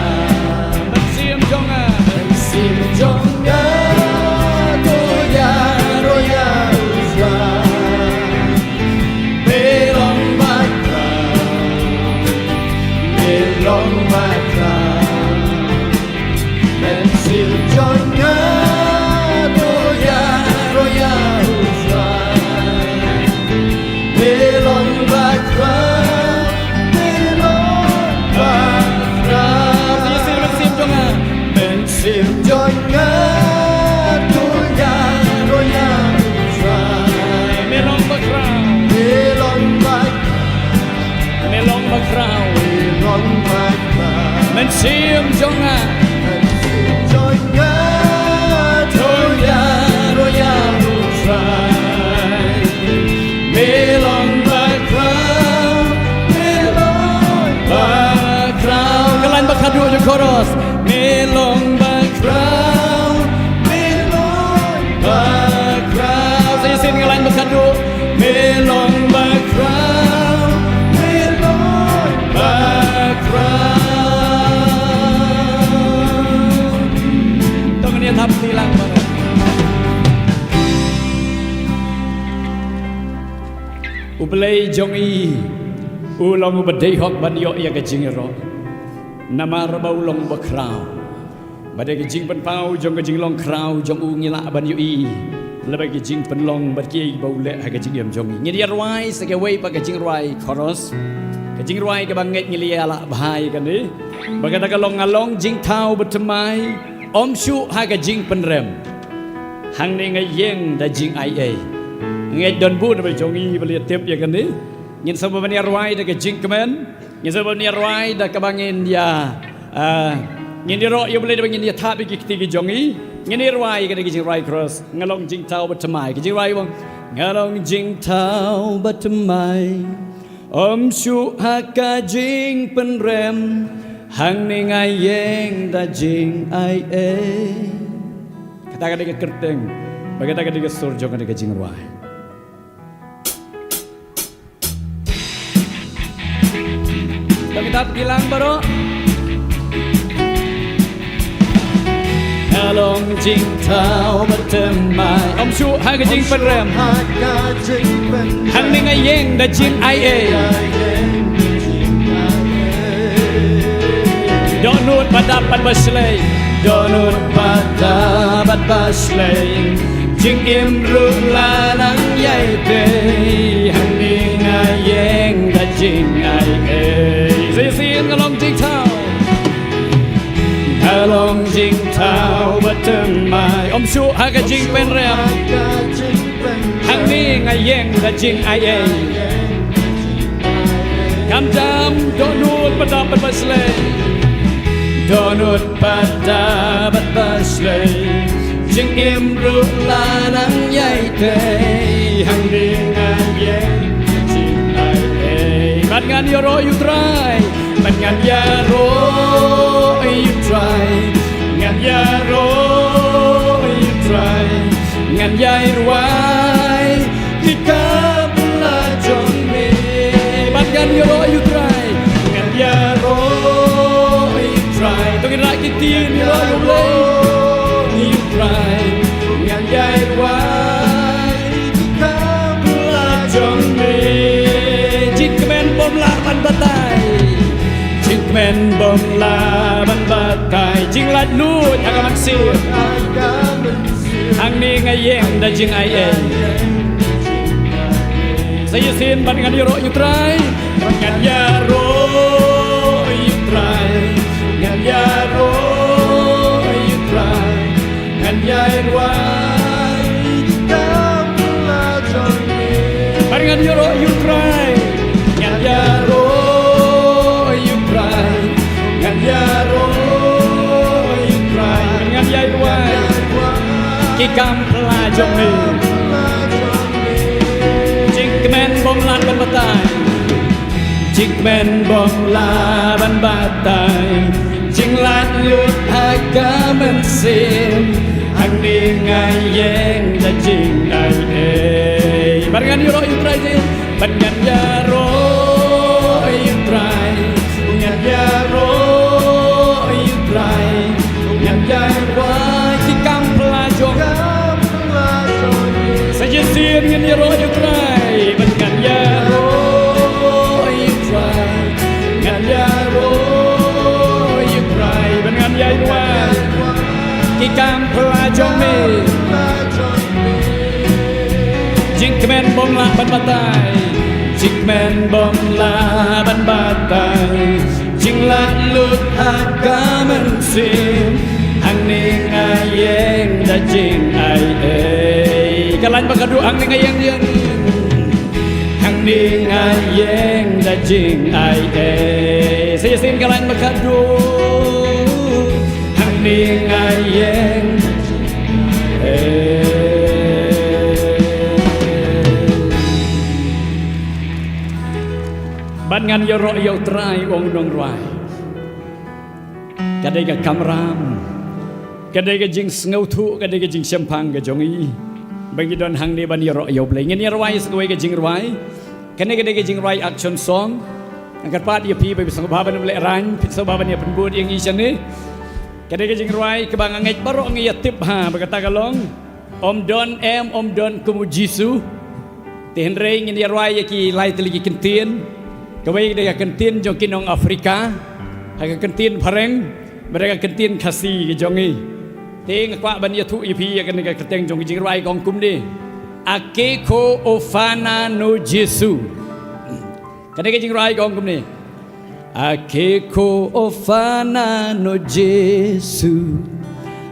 Mynsiem jong nga. Mynsiem jong nga to ïaroh ïa u Trai. Me long bakhraw. Me long bakhraw. Mynsiem jong nga to ïaroh ïa u Trai. Me long bakhraw, me long bakhraw. Mynsiem jong nga. Mynsiem jong nga to ïaroh ïa u Trai. Me long bakhraw. Me long bakhraw. Me long bakhraw. Me long bakhraw. Mynsiem jong nga. Mynsiem jong nga to ïaroh ïa u Trai. Me long bakhraw, me long bakhraw. Ka lain ba khadduh jong chorus. Me long bakhraw, me long bakhraw. Sa shisien ka lain ba khadduh. Me long bakhraw, me long bakhraw. To ngin ïa thap kti lang baroh. U Blei jong ngi u long uba dei hok ban ïoh ïa ka jingïaroh. Namar ba u long bakhraw. Ba dei ka jingpynpaw jong ka jinglong khraw jong u ngi lah ban ïohi. Lada ka jingpynlong bad kiei ba u leh ha ka jingim jong ngi. Ngin ïa rwai sa kawei pat ka jingrwai chorus. Ka jingrwai kaba ngeit ngi la ïa lah bha ïa kane. Ba kata ka long nga long jingthaw ba thymmai. Ym shuh ha ka jingpynrem. Hangne nga ïeng da jingai ei. Ngeit don bun ba jong ngi ba la tip ïa kane. Ngin sa ban ïa rwai da ka jingkmen. Ngin sa ban ïa rwai da kaba ngin ïa, ah, ngin ïa roh ïa U Blei da ba ngin ïa thap ïa ki kti ki jong ngi. Ngin ïa rwai ka da ka jingrwai chorus. Nga long jingthaw ba thymmai. Ka jingrwai bang. Nga long jingthaw ba thymmai. Ym shuh ha ka jingpynrem, hangne nga ïeng da jingaiei. Kata ka dei ka kyrteng, ba kata ka dei ka sur jong ka dei ka jingrwai. Ba kita ki lang baroh. Nga long jingthaw ba thymmai. Ym shuh ha ka jingpynrem. Hangne nga ïeng da jingaiei. Dohnud ba dap bad ba shlei. Dohnud ba dap bad ba shlei. Jingim ruh la nang ïai tei. Hangne nga ïeng da jingaiei. Shisien nga long jingthaw. Nga long jingthaw ba thymmai. Ym shuh ha ka jingpynrem. Hangne nga ïeng da jingaiei. Kam jam dohnud ba dap bad ba shlei. Dohnud ba dap bad ba shlei. Jingim ruh la nang ïai tei. Hangne nga ïeng da jingaiei. Bad ngan ïaroh ïa U Trai. Bad ngan ïaroh ïa U Trai. Ngan ïaroh ïa U Trai. Ngan ïai rwai ki kam pla jong me. Bad ngan ïaroh ïa U Trai. Ngan ïaroh ïa U Trai. To ngin rah ki ktien ïaroh ïa U Blei. Ïa U Trai. Ngan ïai rwai ki kam pla jong me. Jingkmen bym lah ban batai. Jingkmen bym lah ban batai. Jinglaitluid ha ka mynsiem. Hangne nga ïeng da jingaiei. Sa shisien bad ngan ïaroh ïa U Trai. Ngan ïaroh ïa U Trai. Ngan ïaroh ïa U Trai. Ngan ïai rwai ki kam pla jong me. Bad ngan ïaroh ïa U Trai. Ngan ïaroh ïa U Trai. Ngan ïaroh ïa U Trai. Ngan ïai rwai ki kam pla jong me. Jingkmen bym lah ban batai. Jingkmen bym lah ban batai. Jinglaitluid ha ka mynsiem. Hangne nga ïeng da jingaiei. Bad ngan ïaroh ïa U Trai. Bad ngan ïaroh ïa U Trai. Ngan ïaroh ïa U Trai. Ngan ïai rwai ki kam pla jong. Sa shisien ngan ïaroh ïa U Trai. Bad ngan ïaroh ïa U Trai. Ngan ïaroh ïa U Trai. Bad ngan ïai rwai ki kam pla jong me. Jingkmen bym lah ban batai. Jingkmen bym lah ban batai. Jinglaitluid ha ka mynsiem. Hangne nga ïeng da jingaiei. Ka lain ba khatduh, hangne nga ïeng, ïeng. Hangne nga ïeng da jingaiei. Sa shisien ka lain ba khatduh. Hangne nga ïeng. Bad ngan ïaroh ïa U Trai, ong u nongrwai. Ka dei ka kamram, ka dei ka jingsngewthuh, ka dei ka jingshemphang ka jong ngi ba ngi don hangne ban ïaroh ïa U Blei. Ngin ïa rwai sa kawei ka jingrwai. Kane ka dei ka jingrwai action song. Nga kyrpad ïa phi ba phin sngewbha ban ym lehraiñ, phin sngewbha ban ïa pynbud ïa ngi shane. Ka dei ka jingrwai kaba nga ngeit baroh ngi ïa tip bha ba kata ka long: Ym don em, ym don kum u Jisu. Te hynrei ngin ïa rwai ïa ki lai tylli ki kyntien. Kawei ka dei ka kyntien jong ki nong Afrika, ha ka kyntien phareng, bad ka kyntien Khasi ka jong ngi. Te nga kwah ban ïathuh ïa phi ïa kane ka kyrteng jong ka jingrwai ka ong kumne: Akeko ofana no Jisu. Kane ka jingrwai ka ong kumne: Akeko ofana no Jisu.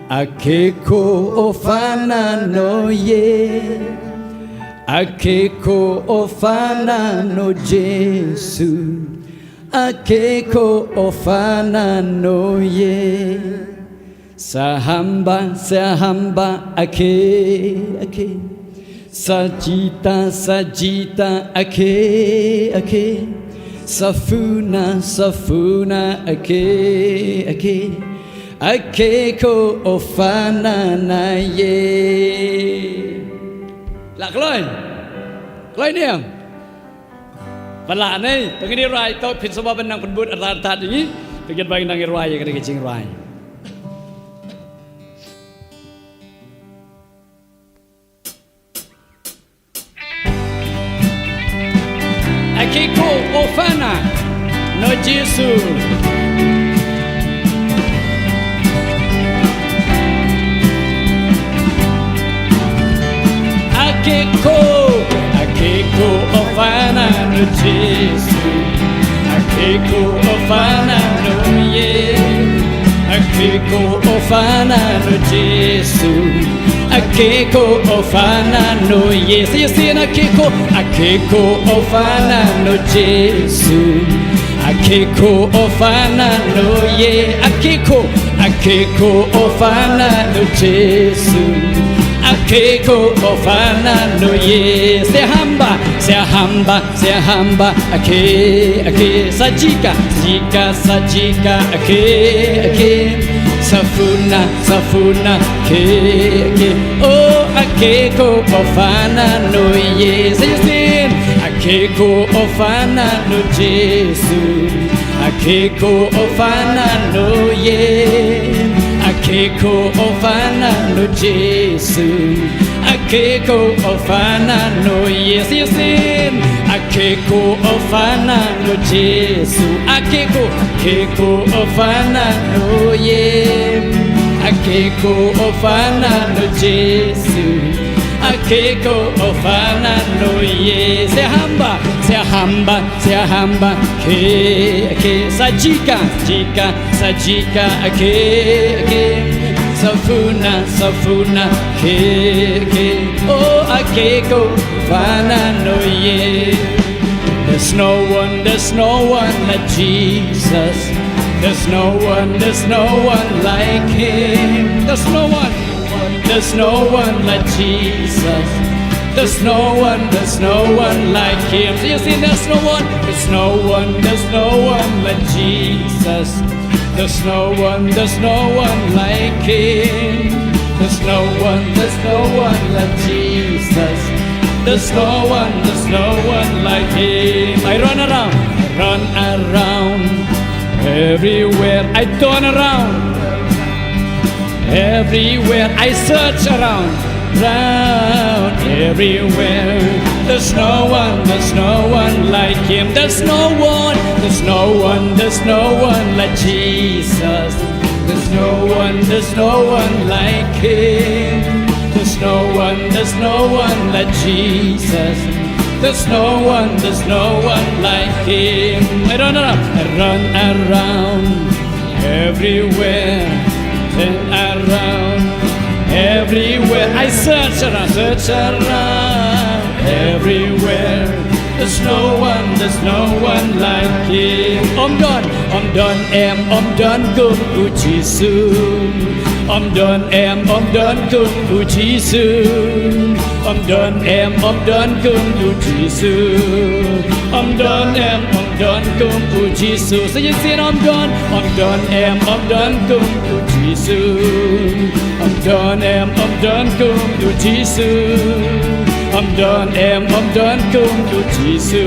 Akeko ofana no ye. Ake ko ofana no Jesu, ake ko ofana no ye. Sahamba, sahamba, ake, ake. Sajita, sajita, ake, ake. Safuna, safuna, ake, ake. Ake ko ofana na ye. La kloi. Kloi ne. Pala nei, to ngin ïa rwai, to phin sngewbha ban nang pynbud artat artat ïa ngi. To ngin bang nang ïa rwai ïa kane ka jingrwai. Ake ko ofana no Jesu. Ake ko, ake ko ofana no Jesu. Ake ko ofana no ye. Ake ko ofana no Jesu. Ake ko ofana no ye. Say, say, ake ko, ake ko ofana no Jesu. Ake ko ofana no ye. Ake ko, ake ko ofana no Jesu. Ake ko ofana no ye. Sahamba, sahamba, sahamba. Ake, ake, sajika, jika, sajika. Ake, ake, safuna, safuna. Ake, ake, oh, ake ko ofana no ye. Say, say, ake ko ofana no Jesu. Ake ko ofana no ye. Ake ko ofana no Jesu. Ake ko ofana no ye. Say, say, ake ko ofana no Jesu. Ake ko, ake ko ofana no ye. Ake ko ofana no Jesu. Ake ko ofana no ye. Sahamba, sahamba, sahamba. Ake, ake, sajika, jika, sajika. Ake, ake, safuna, safuna. Ake, ake, oh, ake ko ofana no ye. There's no one, there's no one like Jesus. There's no one, there's no one like him. There's no one, there's no one like Jesus. There's no one, there's no one like him. So you see, there's no one, there's no one, there's no one like Jesus. There's no one, there's no one like him. There's no one, there's no one like Jesus. There's no one, there's no one like him. I run around, I run around. Everywhere I turn around, everywhere I search around, round, everywhere. There's no one, there's no one like him. There's no one, there's no one, there's no one like Jesus. There's no one, there's no one like him. There's no one, there's no one like Jesus. There's no one, there's no one like him. I run around, I run around everywhere, turn around everywhere. I search around, search around everywhere. There's no one, there's no one like him. Ym don, ym don em, ym don kum u Jisu. Ym don em, ym don kum u Jisu. Ym don em, ym don kum u Jisu. Ym don em, ym don kum u Jisu. Sa ïa sien ym don, ym don em, ym don kum u Jisu. Ym don em, ym don kum u Jisu. Ym don em, ym don kum u Jisu.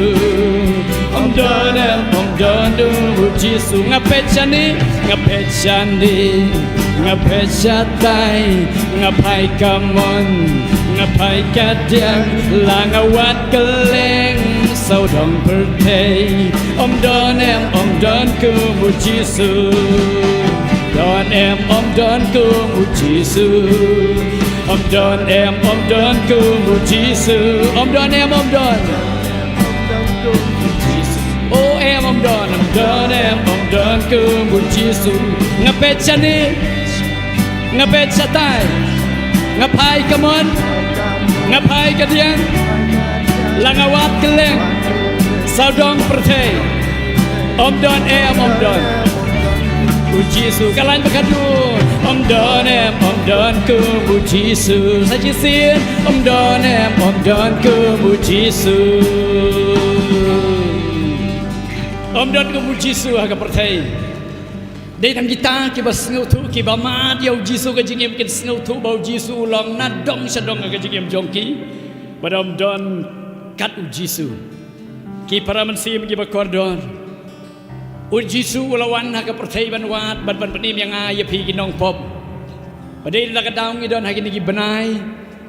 Ym don em, ym don kum u Jisu. Nga peit shane, nga peit shane, nga peit shatai, nga phai kamon, nga phai kadiang, la nga wad kylleng sawdong pyrthei. Ym don em, ym don kum u Jisu. Don em, ym don kum u Jisu. Ym don em, ym don kum u Jisu. Ym don em, ym don. O em, ym don, ym don em, ym don kum u Jisu. Nga peit shane, nga peit shatai, nga phai kamon, nga phai kadiang, La nga wad kylleng sawdong pyrthei. Ym don em, ym don. U Jisu ka lain ba ka dun. Ym don em, ym don kum u Jisu. Sa shisien. Ym don em, ym don kum u Jisu. Ym don kum u Jisu ha ka pyrthei. Dei tang kita kiba sngewthuh, kiba mad ïa u Jisu ka jingim kin sngewthuh ba u Jisu u long na dong sha dong ha ka jingim jong ki. Bad ym don kat u Jisu. Ki para mynsiem kiba kordor. U Jisu u la wan ha ka pyrthei ban wad, ban, ban pynim ïa nga ïa phi ki nongpop. Ba dei na ka daw ngi don ha kine ki bnai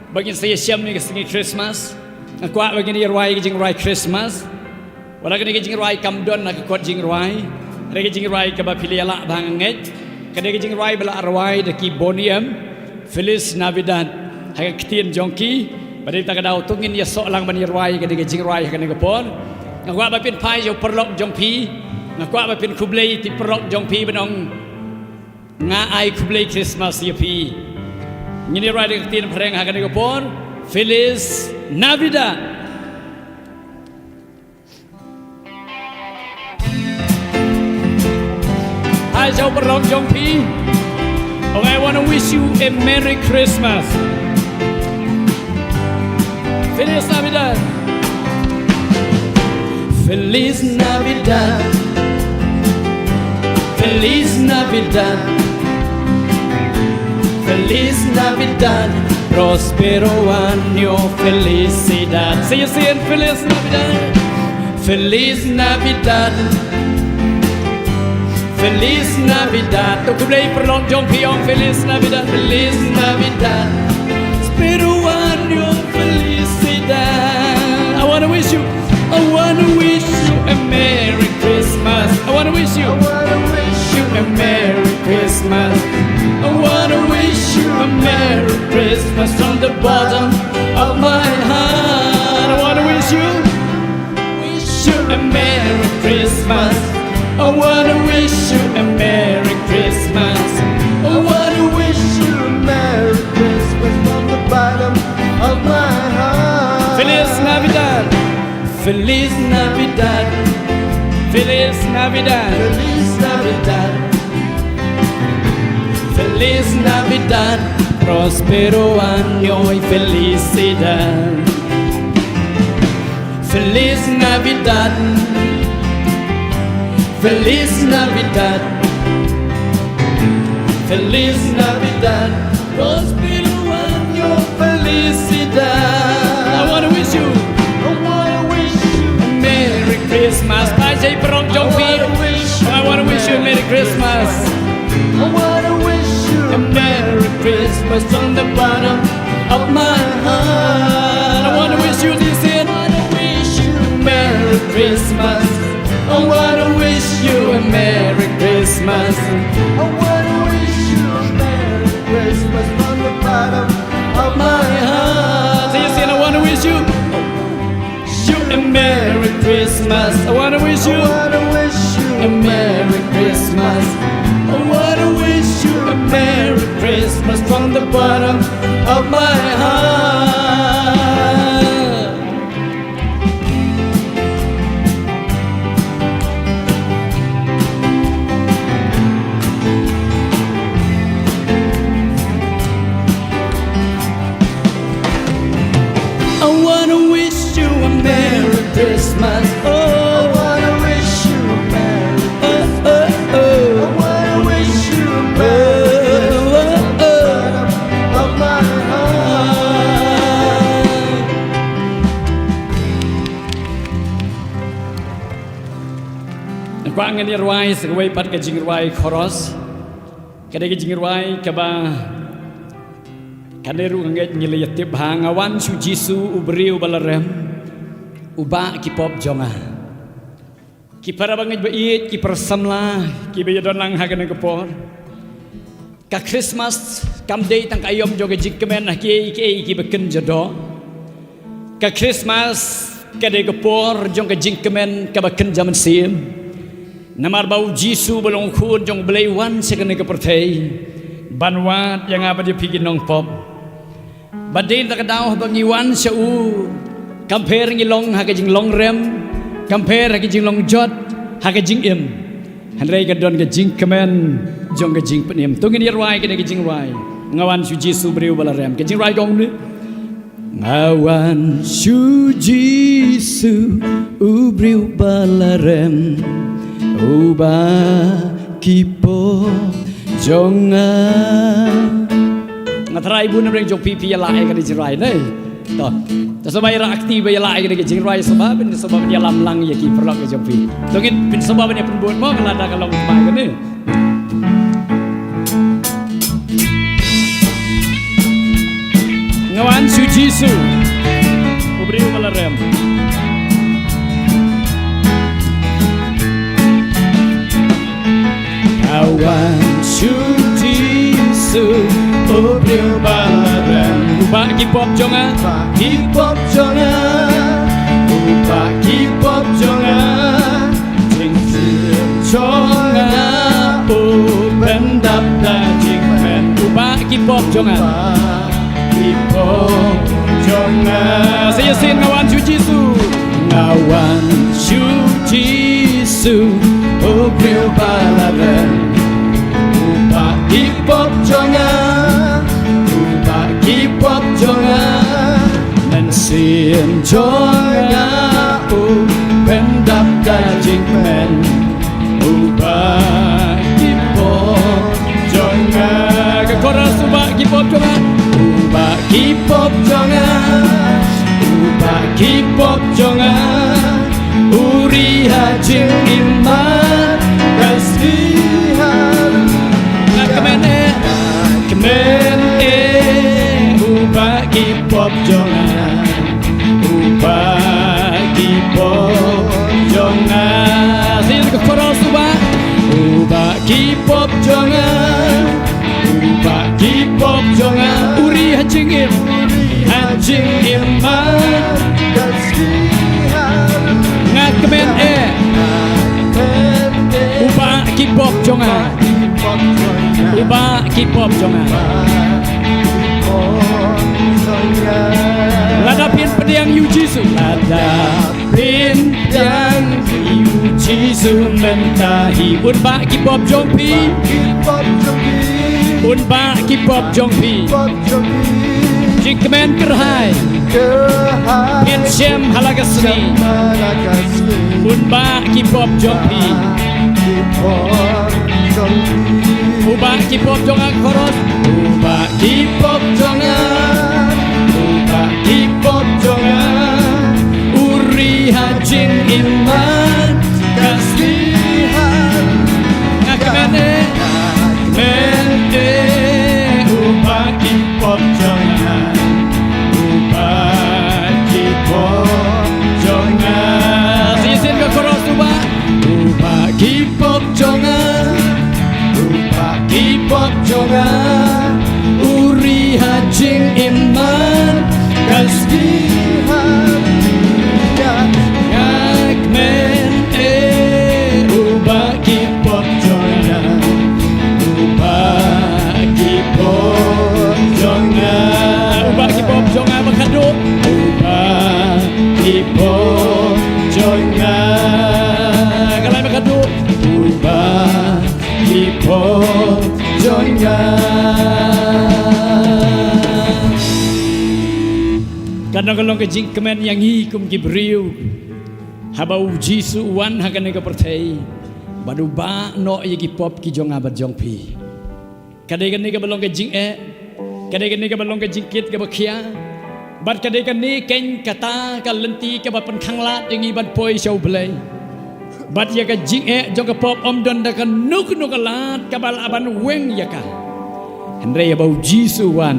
ba ngin sa ïashem ïa ka sngi Christmas. Nga kwah ba ngin ïa rwai ka jingrwai Christmas. Wat la kane ka jingrwai kam don ha ka kot jingrwai. Kane ka jingrwai kaba phi la ïa lah ba nga ngeit. Kane ka jingrwai ba la rwai da ki Boney M. Feliz Navidad. Ha ka ktien jong ki. Ba dei ta ka daw to ngin ïasoh lang ban ïa rwai kane ka jingrwai ha kane ka por. Nga kwah ba phin phai ïa u paralok jong phi. Nga kwah ba phin khublei ïa u paralok jong phi ban ong nga ai khublei Christmas ïa phi. Ngin ïa rwai da ka ktien phareng ha kane ka por. Feliz Navidad. Hai, jauh berlong jong phi. Okay, I want to wish you a Merry Christmas. Feliz Navidad. Feliz Navidad. Feliz Navidad. Feliz Navidad. Próspero año, felicidad. Say it, say it, Feliz Navidad. Feliz Navidad. Feliz Navidad. To khublei paralok jong phi, ong Feliz Navidad. Feliz Navidad. Próspero año, felicidad. I wanna wish you, I wanna wish you a Merry Christmas. I wanna wish you, I wanna wish you a Merry Christmas. I wanna wish you a Merry Christmas from the bottom of my heart. I wanna wish you, wish you a Merry Christmas. I wanna wish you a Merry Christmas. I wanna wish you a Merry Christmas from the bottom of my heart. Feliz Navidad. Feliz Navidad. Feliz Navidad. Feliz Navidad. Feliz Navidad. Próspero año y felicidad. Feliz Navidad. Feliz Navidad. Feliz Navidad. Próspero año, felicidad. I wanna wish you, I wanna wish you a Merry Christmas. Bye, Jay Prong Jong Phi. I wanna wish you a Merry Christmas. I wanna wish you a Merry Christmas from the bottom of my heart. I wanna wish you this year. I wanna wish you a Merry Christmas. I wanna wish you a Merry Christmas. I wanna wish you a Merry Christmas from the bottom of my heart. Say it, say it, I wanna wish you, you a Merry Christmas. I wanna wish you, I wanna wish you a Merry Christmas. I wanna wish you a Merry Christmas from the bottom of my heart. I wanna wish you a Merry Christmas. Oh, I wanna wish you a Merry Christmas. Oh, oh, oh. I wanna wish you a Merry Christmas from the bottom of my heart. Nga kwah ngin ïa rwai sa kawei pat ka jingrwai chorus. Ka dei ka jingrwai kaba kane ruh nga ngeit ngi la ïa tip bha: Nga wan sha u Jisu u briew ba la rem, u bah ki pop jong nga. Ki para bangeit ba ïeit, ki para samla kiba ïa don lang ha kane ka por. Ka Christmas kam dei tang ka aïom jong ka jingkmen ha kiei kiei kiba kynja doh. Ka Christmas ka dei ka por jong ka jingkmen kaba kynja mynsiem. Namar ba u Jisu ba long u Khun jong u Blei u wan sha kane ka pyrthei ban wad ïa nga bad ïa phi ki nongpop. Ba dei na ka daw ba ngi wan sha u, Kam pher ngi long ha ka jinglong rem, kam pher ha ka jinglong jot, ha ka jingim. Hynrei ka don ka jingkmen jong ka jingpynim. To ngin ïa rwai kane ka jingrwai. Nga wan shu Jisu briew ba la rem. Ka jingrwai ka ong kumne. Nga wan shu Jisu u briew ba la rem, uba ki pop jong nga. Nga tharai bun na pdeng jong phi phi ïa lah ïa kane ka jingrwai ne. To. To sngewbha ïa rah kti ba ïa lah ïa kane ka jingrwai sngewbha phin sngewbha phin ïalam lang ïa ki paralok ka jong phi. To ngin phin sngewbha ban ïa pynbud mo ka lada ka long kumne kane. Nga wan shu Jisu u briew ba la rem. Nga wan shu Jisu u briew ba la rem. Uba ki pop jong nga. Uba ki pop jong nga. Uba ki pop jong nga. Jingshisha jong nga u pyndap da jingkmen. Uba ki pop jong nga. Uba ki pop jong nga. Sa ïasyn, nga wan shu Jisu. Nga wan shu Jisu u briew ba la rem. Uba ki pop jong nga. Uba ki pop jong nga. Mynsiem jong nga u pyndap da jingkmen. Uba ki pop jong nga. Ka chorus, uba ki pop jong nga. Uba ki pop jong nga. Uba ki pop jong nga. U ri ha jingimmat ka slihan. Nga kmen eh. Kmen eh. Uba ki pop jong nga. Uba ki pop jong nga. Sing ka chorus, uba. Uba ki pop jong nga. Uba ki pop jong nga. U ri ha jingim. Ha jingim ma. Nga kmen eh. Uba ki pop jong nga. Uba ki pop jong nga. Lada phin pdiang ïa u Jisu. Lada phin pdiang ïa u Jisu mynta hi. Un bah ki pop jong phi. Un bah ki pop jong phi. Jingkmen kyrhai. Phin shem ha la ka sngi. Un bah ki pop jong phi. U bah ki pop jong nga, chorus. U bah ki pop jong nga. U bah ki pop jong nga. U ri ha jingim ma ka slihan. Nga kmen eh. Kmen eh. U bah ki pop jong nga. U bah ki pop jong nga. Shisien ka chorus, u bah. U bah ki pop jong nga. U bah ki pop jong nga. U ri ha jingim ma ka slihan. Nga kmen eh. U bah ki pop jong nga. U bah ki pop jong nga. U bah ki pop jong nga, ba khadduh. U bah ki pop jong nga. Ka lai ba khadduh. U bah ki pop jong nga. Kane ka long ka jingkmen ïa ngi kum ki briew. Haba u Jisu u wan ha kane ka pyrthei bad u bah noh ïa ki pop ki jong nga bad jong phi. Ka dei kane kaba long ka jingeh, ka dei kane kaba long ka jingkit kaba khia. Bad ka dei kane keiñ kata ka lynti kaba pynkhang lad ïa ngi ban poi sha U Blei. Bad ïa ka jingeh jong ka pop ym don da kano kano ka lad kaba lah ban weng ïa ka. Hynrei haba u Jisu u wan,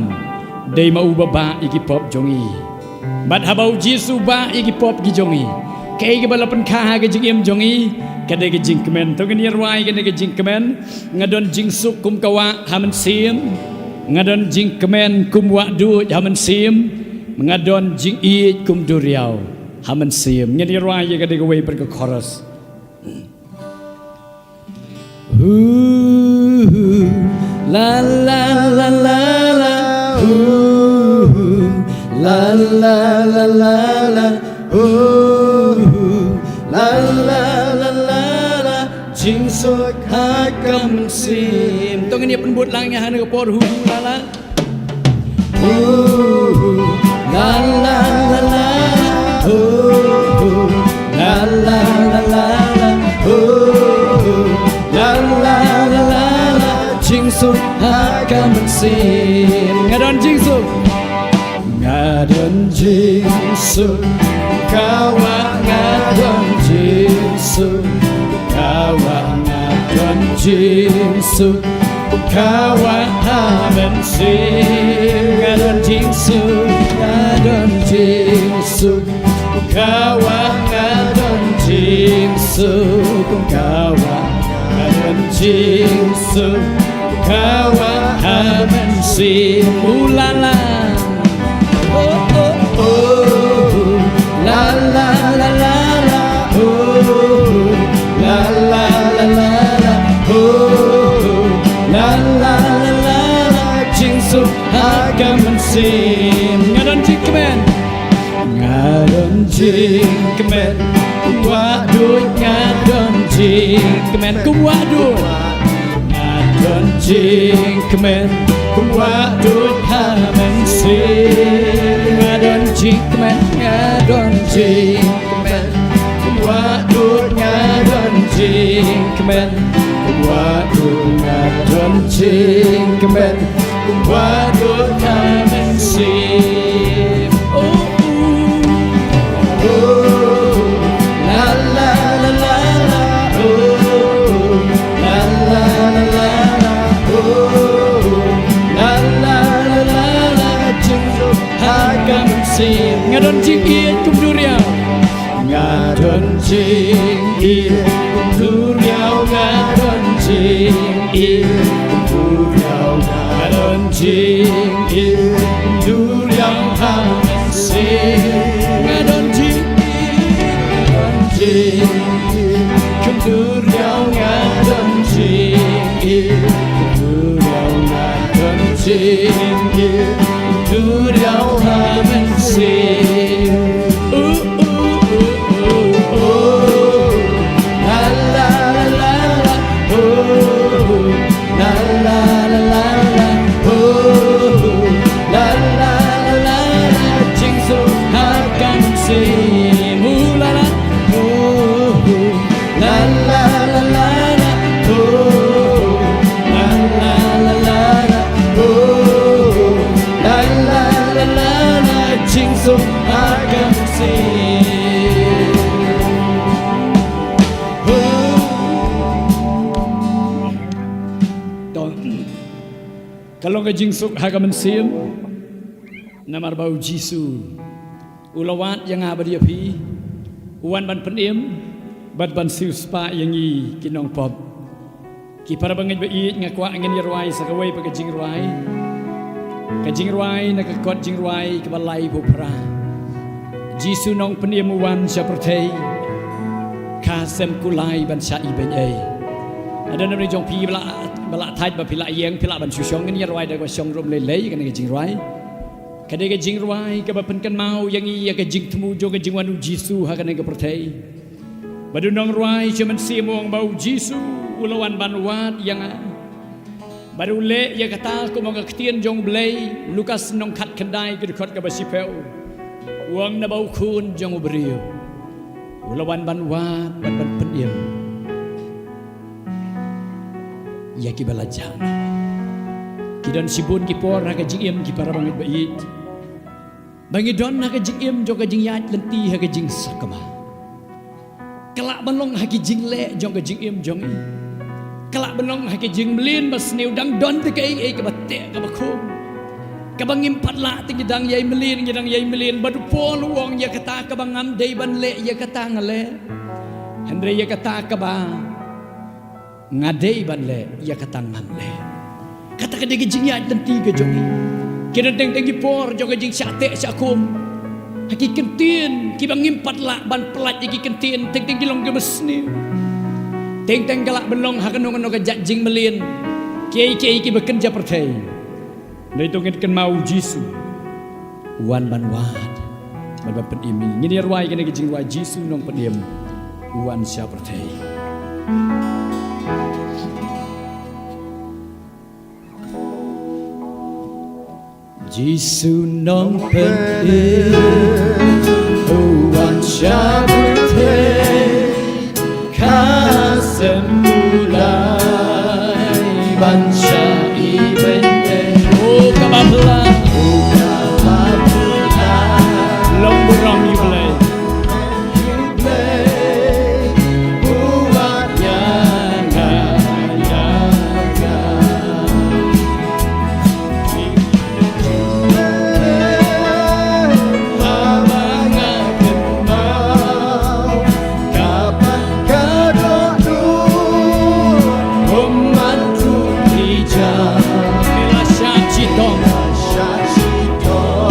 dei ma u ba bah ïa ki pop jong ngi. Bad haba u Jisu u bah ïa ki pop ki jong ngi, kaei kaba la pynkha ha ka jingim jong ngi? Ka dei ka jingkmen. To ngin ïa rwai kane ka jingkmen. Nga don jingsuk kum ka wah ha mynsiem. Nga don jingkmen kum wah duid ha mynsiem. Nga don jingïeit kum duriaw ha mynsiem. Ngin ïa rwai ïa kane kawei pat ka chorus. Ooh, la, la, la, la, la. Ooh, la, la. La la la, oh, la la la la la, jingsuk ha ka mynsiem. To ngin ïa pynbud lang ïa ha kane ka por, hu la la. Oh, la la la la, oh, la la la la la, oh, la la la la la, jingsuk ha ka mynsiem. Nga don jingsuk. Nga don jingsuk, ka wah nga don jingsuk, ka wah nga don jingsuk, ka wah ha mynsiem. Nga don jingsuk, nga don jingsuk, ka wah nga don jingsuk, ka wah nga don jingsuk, ka wah ha mynsiem. Ooh la la. Oh, oh, oh. La la la la la. Oh, la la la la la. Oh, la la la la la. Jingsuk ha ka mynsiem. Nga don jingkmen. Nga don jingkmen, wah duh nga don jingkmen, kum wah duh. Nga don jingkmen, kum wah duh ha mynsiem. Nga don jingkmen, nga don jingkmen, kum wah duh nga don jingkmen, kum wah duh nga don jingkmen. Wah duh ka mynsiem. Oh, oh. Oh, la, la, la, la, la. Oh, la, la, la, la, la. Oh, la, la, la, la, la. Jingsuk ha ka mynsiem. Nga don jingïeit kum duriaw. Nga don jingïeit kum duriaw, nga don jingïeit kum duriaw, nga don jingïeit kum duriaw ha mynsiem. Nga don jingïeit, nga don jingïeit kum duriaw, nga don jingïeit kum duriaw, nga don jingïeit kum duriaw ha mynsiem. Ooh, ooh, ooh, ooh, ooh. La, la, la, la, la. Ooh, la, la, la, la, la. Ooh, la, la, la, la, la. Jingsuk ha ka mynsiem. Ooh, la, la. Ooh, la, la, la, la, la. Ooh, la, la, la, la, la. Ooh, la, la, la, la, la. Jingsuk ha ka mynsiem. To, ka long ka jingsuk ha ka mynsiem. Namar ba U Jisu u la wad ïa nga bad ïa phi, u wan ban pynim bad ban siewspah ïa ngi ki nongpop. Ki para bangeit ba ïeit, nga kwah ngin ïa rwai sa kawei pat ka jingrwai. Ka jingrwai na ka kot jingrwai kaba laiphew phra. Jisu Nongpynim u wan sha pyrthei, ka sem kulai ban shah ibeiñ ei. Lada na bynta jong phi ba la, ba la thait ba phi la ïeng, phi lah ban shu shong, ngin ïa rwai da kaba shong ruh ym lei lei kane ka jingrwai. Ka dei ka jingrwai kaba pynkynmaw ïa ngi ïa ka jingthmu jong ka jingwan U Jisu ha kane ka pyrthei. Bad u nongrwai sha mynsiem u ong ba U Jisu u la wan ban wad ïa nga. Bad u leh ïa kata kum ka ktien jong U Blei, Lukas lynnong khatkhyndai ka dkhot kaba shiphew. U ong naba u Khun jong u briew u la wan ban wad bad ban pynim ïa kiba la jah noh. Ki don shibun ki por ha ka jingim, ki para bangeit ba ïeit, ba ngi don ha ka jingim jong ka jingïaid lynti ha ka jingsakma. Ka lah ban long ha ki jingleh jong ka jingim jong ngi. Ka lah ban long ha ki jingmlien basniew, dang don te kaei kaei kaba teh kaba khum, kaba ngim pat lah te ngi dang ïai mlien, ngi dang ïai mlien. Bad u Paul u ong, ïa kata kaba ngam dei ban leh, ïa kata nga leh. Hynrei ïa kata kaba nga dei ban leh, ïa kata ngan leh. Kata ka dei ka jingïaid lynti ka jong ngi. Ki don teng teng ki por jong ka jingshah teh shah khum ha ki kyntien kiba ngim pat lah ban pyllait ïa ki kyntien, teng teng ki long kiba sniew. Teng teng ka lah ban long ha kano kano ka jait jingmlien, kiei kiei kiba kynja pyrthei. Hynrei to ngin kynmaw U Jisu u wan ban wad. Bad ban pynim ïa ngi, ngin ïa rwai kane ka jingrwai Jisu Nongpynim, u wan sha pyrthei. Jisu Nongpynim, u wan sha pyrthei, ka sem u lai ban shah ïa i bneng. O kaba phylla, o kaba phylla, long burom ïa u Blei.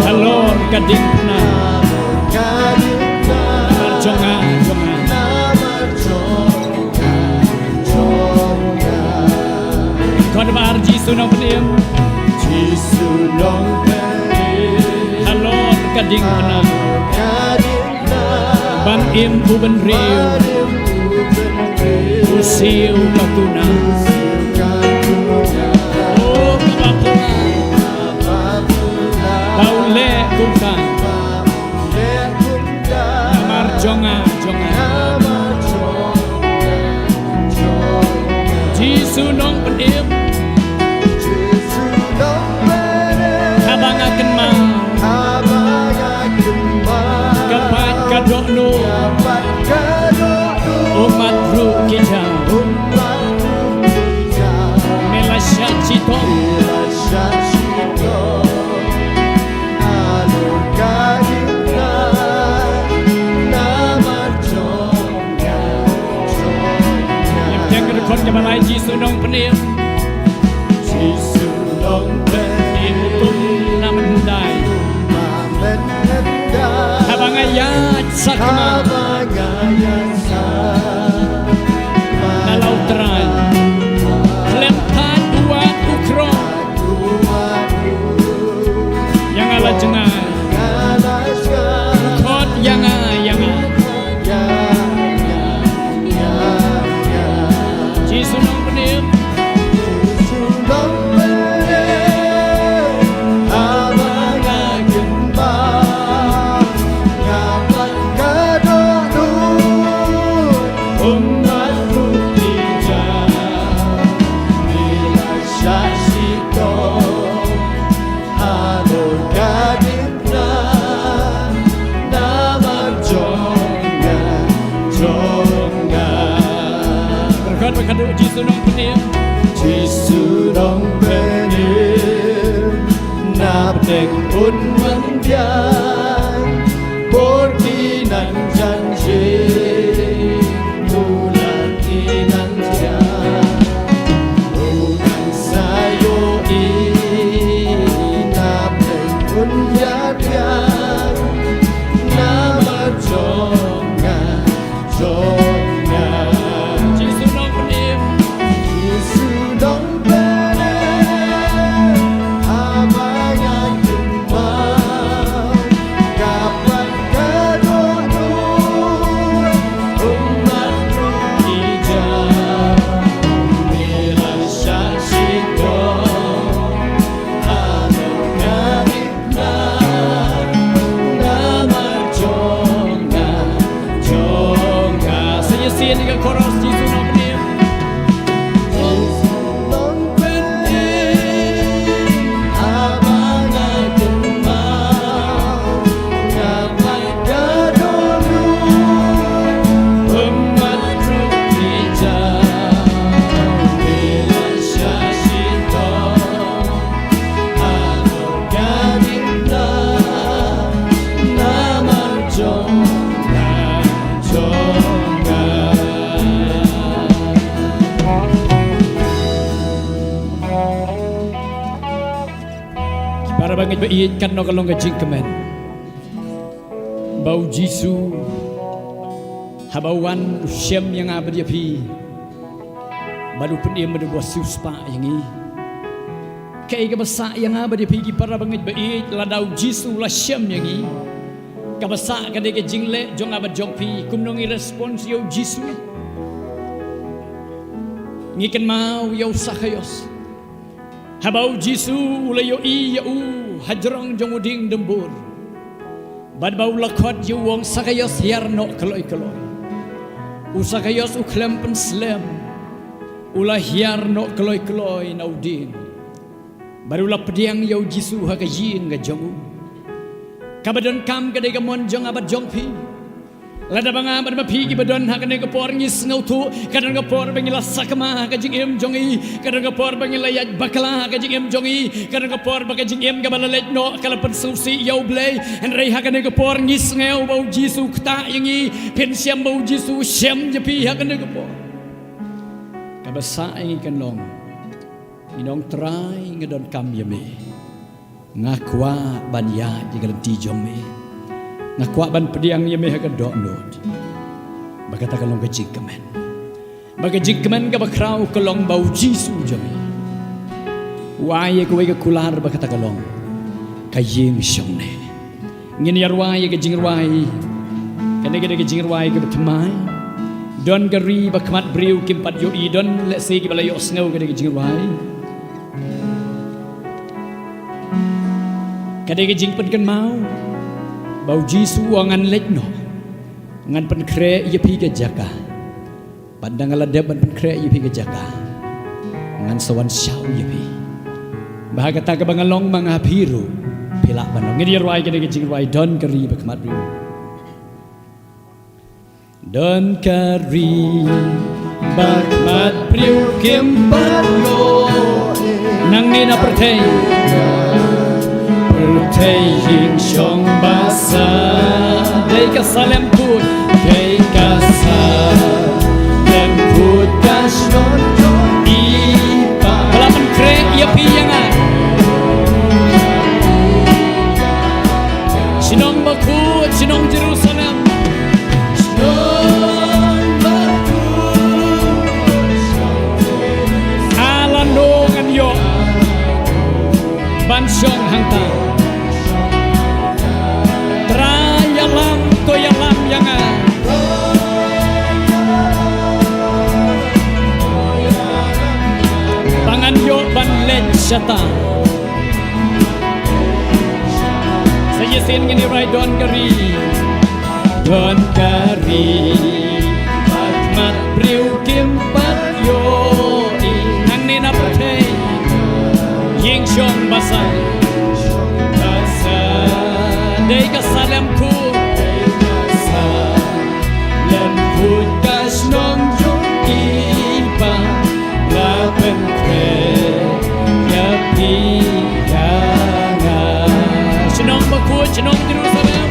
Halor ka diengphna. Namar jong nga, jong nga. Khot ba ar, Jisu Nongpynim. Halor ka diengphna. Ban im u bynriew. U siew ka kuna. O kaba phylla, ba u leh kumta. Namar jong nga, jong nga. Jisu Nongpynim. Haba nga kynmaw, ka pait ka dohnud, u mat ruh ki jam. Me la shah shitom. Ïa ka dkhot kaba lai, Jisu Nongpynim. Jisu Nongpynim. Kum na myndai. Haba nga ïaid sakma. Na la u Trai. Khlem thait u wad u khrong. Ïa nga la jngai. U khot ïa nga, ïa nga. Jisu Nongpynim. Namar jong nga, jong nga. Pyrkhat ba khadduh, Jisu Nongpynim. Jisu Nongpynim. Napdeng un wan biang, bor ki nang jan jingmut, ki nang jam. U nang sa ïohi napdeng un ïa biang, namar jong nga, jong nga. Jisu Nongpynim. Jisu Nongpynim. Haba nga kynmaw, ka pait ka dohnud, u mat ruh ki jam. Me la shah shitom. Sa ïasien ïa ka chorus, Jisu Nongpynim. Ki para bangeit ba ïeit, katno ka long ka jingkmen ba u Jisu haba u wan u shem ïa nga bad ïa phi. Bad u pynim bad u ba siewspah ïa ngi. Kaei kaba sah ïa nga bad ïa phi ki para bangeit ba ïeit, lada u Jisu u la shem ïa ngi, Kaba sah ka dei ka jingleh jong nga bad jong phi, kumno ngi respond ïa u Jisu. Ngi kynmaw ïa u Sakaios. Haba u Jisu u la ïohi ïa u hajrong jong u dieng dymbur, bad ba u la khot ïa u, u ong, Sakaios, hiar noh kloi kloi. U Sakaios u khlem pynslem, u la hiar noh kloi kloi na u dieng. Bad u la pdiang ïa u Jisu ha ka ïing ka jong u. Kaba donkam ka dei ka mon jong nga bad jong phi. Lada ba nga bad ba phi kiba don ha kane ka por ngi sngewthuh, ka don ka por ba ngi la sakma ha ka jingim jong ngi, ka don ka por ba ngi la ïaid bakla ha ka jingim jong ngi, ka don ka por ba ka jingim kaba la leit noh ka la pynsngewsih ïa u Blei. Hynrei ha kane ka por ngi sngew ba u Jisu u ktah ïa ngi, phin shem ba u Jisu u shem ïa phi ha kane ka por. Kaba sah ïa ngi kan long, ngi ong, Trai, nga donkam ïa me. Nga kwah ban ïaid ïa ka lynti jong me. Nga kwah ban pdiang ïa me ha ka dohnud. Ba kata ka long ka jingkmen. Ba ka jingkmen kaba khraw ka long ba u Jisu jong ngi u ai ïa kawei ka kular, ba kata ka long ka ïing shongne. Ngin ïa rwai ïa ka jingrwai. Kane ka dei ka jingrwai kaba thymmai. Don ka ri ba khmat briew kim pat ïohi, don lehse kiba la ïohsngew kane ka jingrwai. Ka dei ka jingpynkynmaw ba u Jisu u ong, ngan leit noh, ngan pynkhreh ïa phi ka jaka. Bad ynda nga la dep ban pynkhreh ïa phi ka jaka, ngan sa wan shaw ïa phi. Ba ha kata kaba nga long ma nga, phi ruh phi lah ban long. Ngin ïa rwai kane ka jingrwai, Don ka ri ba khmat briew. Don ka ri ba khmat briew kim pat ïoh. Nangne na pyrthei, pyrthei ïing shong ba sah. Dei ka Salem Kut, dei ka Salem Kut ka shnong jong i Kpa. Ba la pynkhreh ïa phi ïa nga. Shnong bakhuid, shnong Jerusalem. A lano ngan ïoh ban shong hangta? Trai, ïalam, to ïalam ïa nga ba ngan ïoh ban leit shata. Sa shisien ngin ïa rwai, Don ka ri. Don ka ri ba khmat briew kim pat ïohi. Nangne na pyrthei, ïing shong ba sah. Dei ka Salem Kut, Salem Kut ka shnong jong i Kpa. La pynkhreh ïa phi ïa nga. Shnong bakhuid, shnong Jerusalem.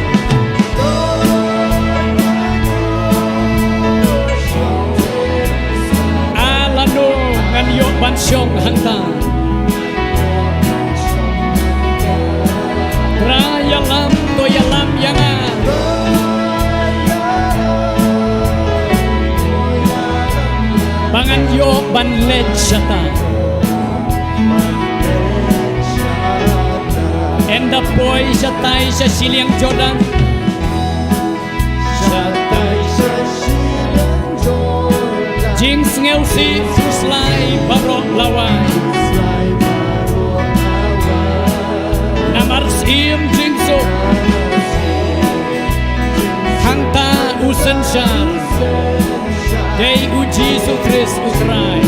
A lano ngan ïoh ban shong hangta? Trai, ïalam, to ïalam ïa nga ba ngan ïoh ban leit shata. Ynda poi shatai sha shiliang Jordan. Jingsngewsih khuslai baroh la wan. Namar Syiem jingsuk hangta u synshar dei u Jisu Khrist u Trai.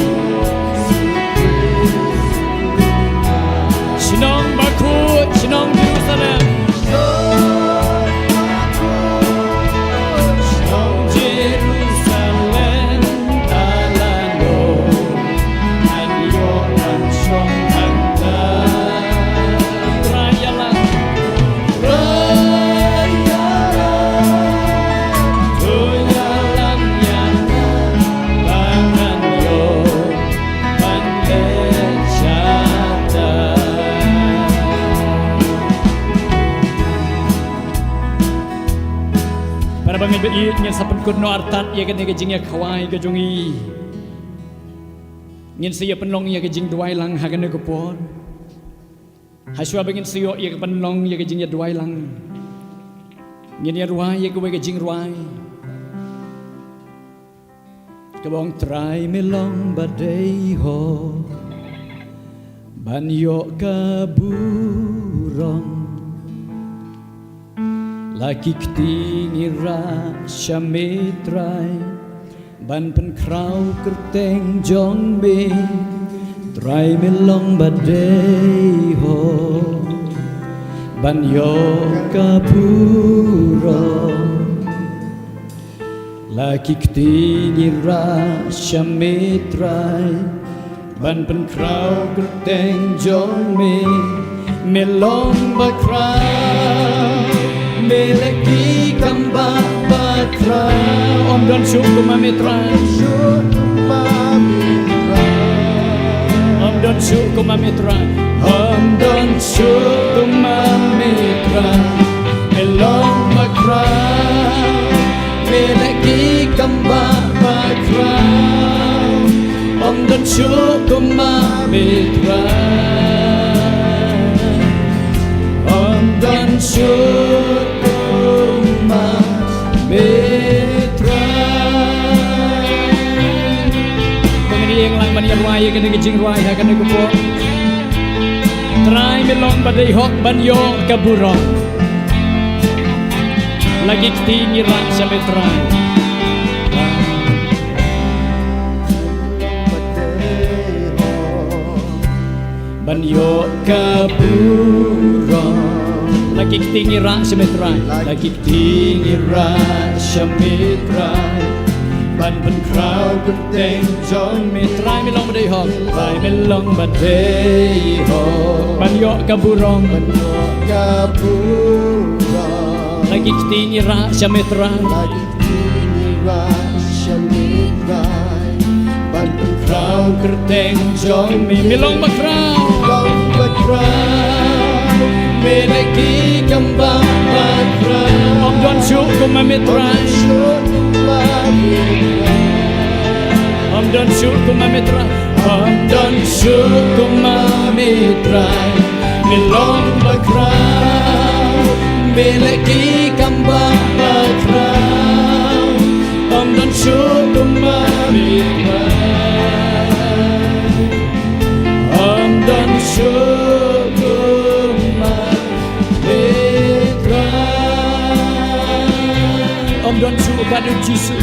Shnong bakhuid, shnong Jerusalem. Shnong Jerusalem, a lano ngan ïoh ban shong hangta? Trai, ïalam. Trai, ïalam. To ïalam ïa nga ba ngan ïoh ban leit shata. Para bangeit ba ïeit, ngin sa pynkut noh artat ïa kane ka jingïakhawai ka jong ngi. Ngin sa ïa pynlong ïa ka jingduwai lang ha kane ka por. Hashwa ba ngin sa ïoh ïa ka pynlong ïa ka jingïaduwai lang, Ngin ïa rwai ïa kawei ka jingrwai kaba ong: Trai, me long ba dei hok ban ïoh ka burom. La ki kti ngi rah sha me Trai ban pynkhraw kyrteng jong me. Trai, me long ba dei hok ban ïoh ka burom. La ki kti ngi rah sha me Trai ban pynkhraw kyrteng jong me. Me long ba khraw, me leh ki kam ba ba khraw. Ym don shuh kum ma me Trai. Ym don shuh kum ma me Trai. Ym don shuh kum ma me Trai. Me long ba khraw, me leh ki kam ba ba khraw. Ym don shuh kum ma me Trai. Ym don shuh kum ma me Trai. Ba ngin ïeng lang ban ïa rwai ïa kane ka jingrwai ha kane ka por. Trai, me long ba dei hok ban ïoh ka burom. La ki kti ngi rah sha me Trai ban ïoh ka burom. La ki kti ngi rah sha me Trai. La ki kti ngi rah sha me Trai ban pynkhraw kyrteng jong me. Trai, me long ba dei hok. Trai, me long ba dei hok ban ïoh ka burom. Ban ïoh ka burom. La ki kti ngi rah sha me Trai. La ki kti ngi rah sha me Trai ban pynkhraw kyrteng jong me. Me long ba khraw. Long ba khraw. Me leh ki kam ba ba khraw. Ym don shuh kum ma me Trai. Ym don shuh kum ma me Trai. Ym don shuh kum ma me Trai. Ym don shuh kum ma me Trai. Me long ba khraw. Me leh ki kam ba ba khraw. Ym don shuh kum ma me Trai. Ym don shuh kum ma me Trai. Ym don shuh, ka dei u Jisu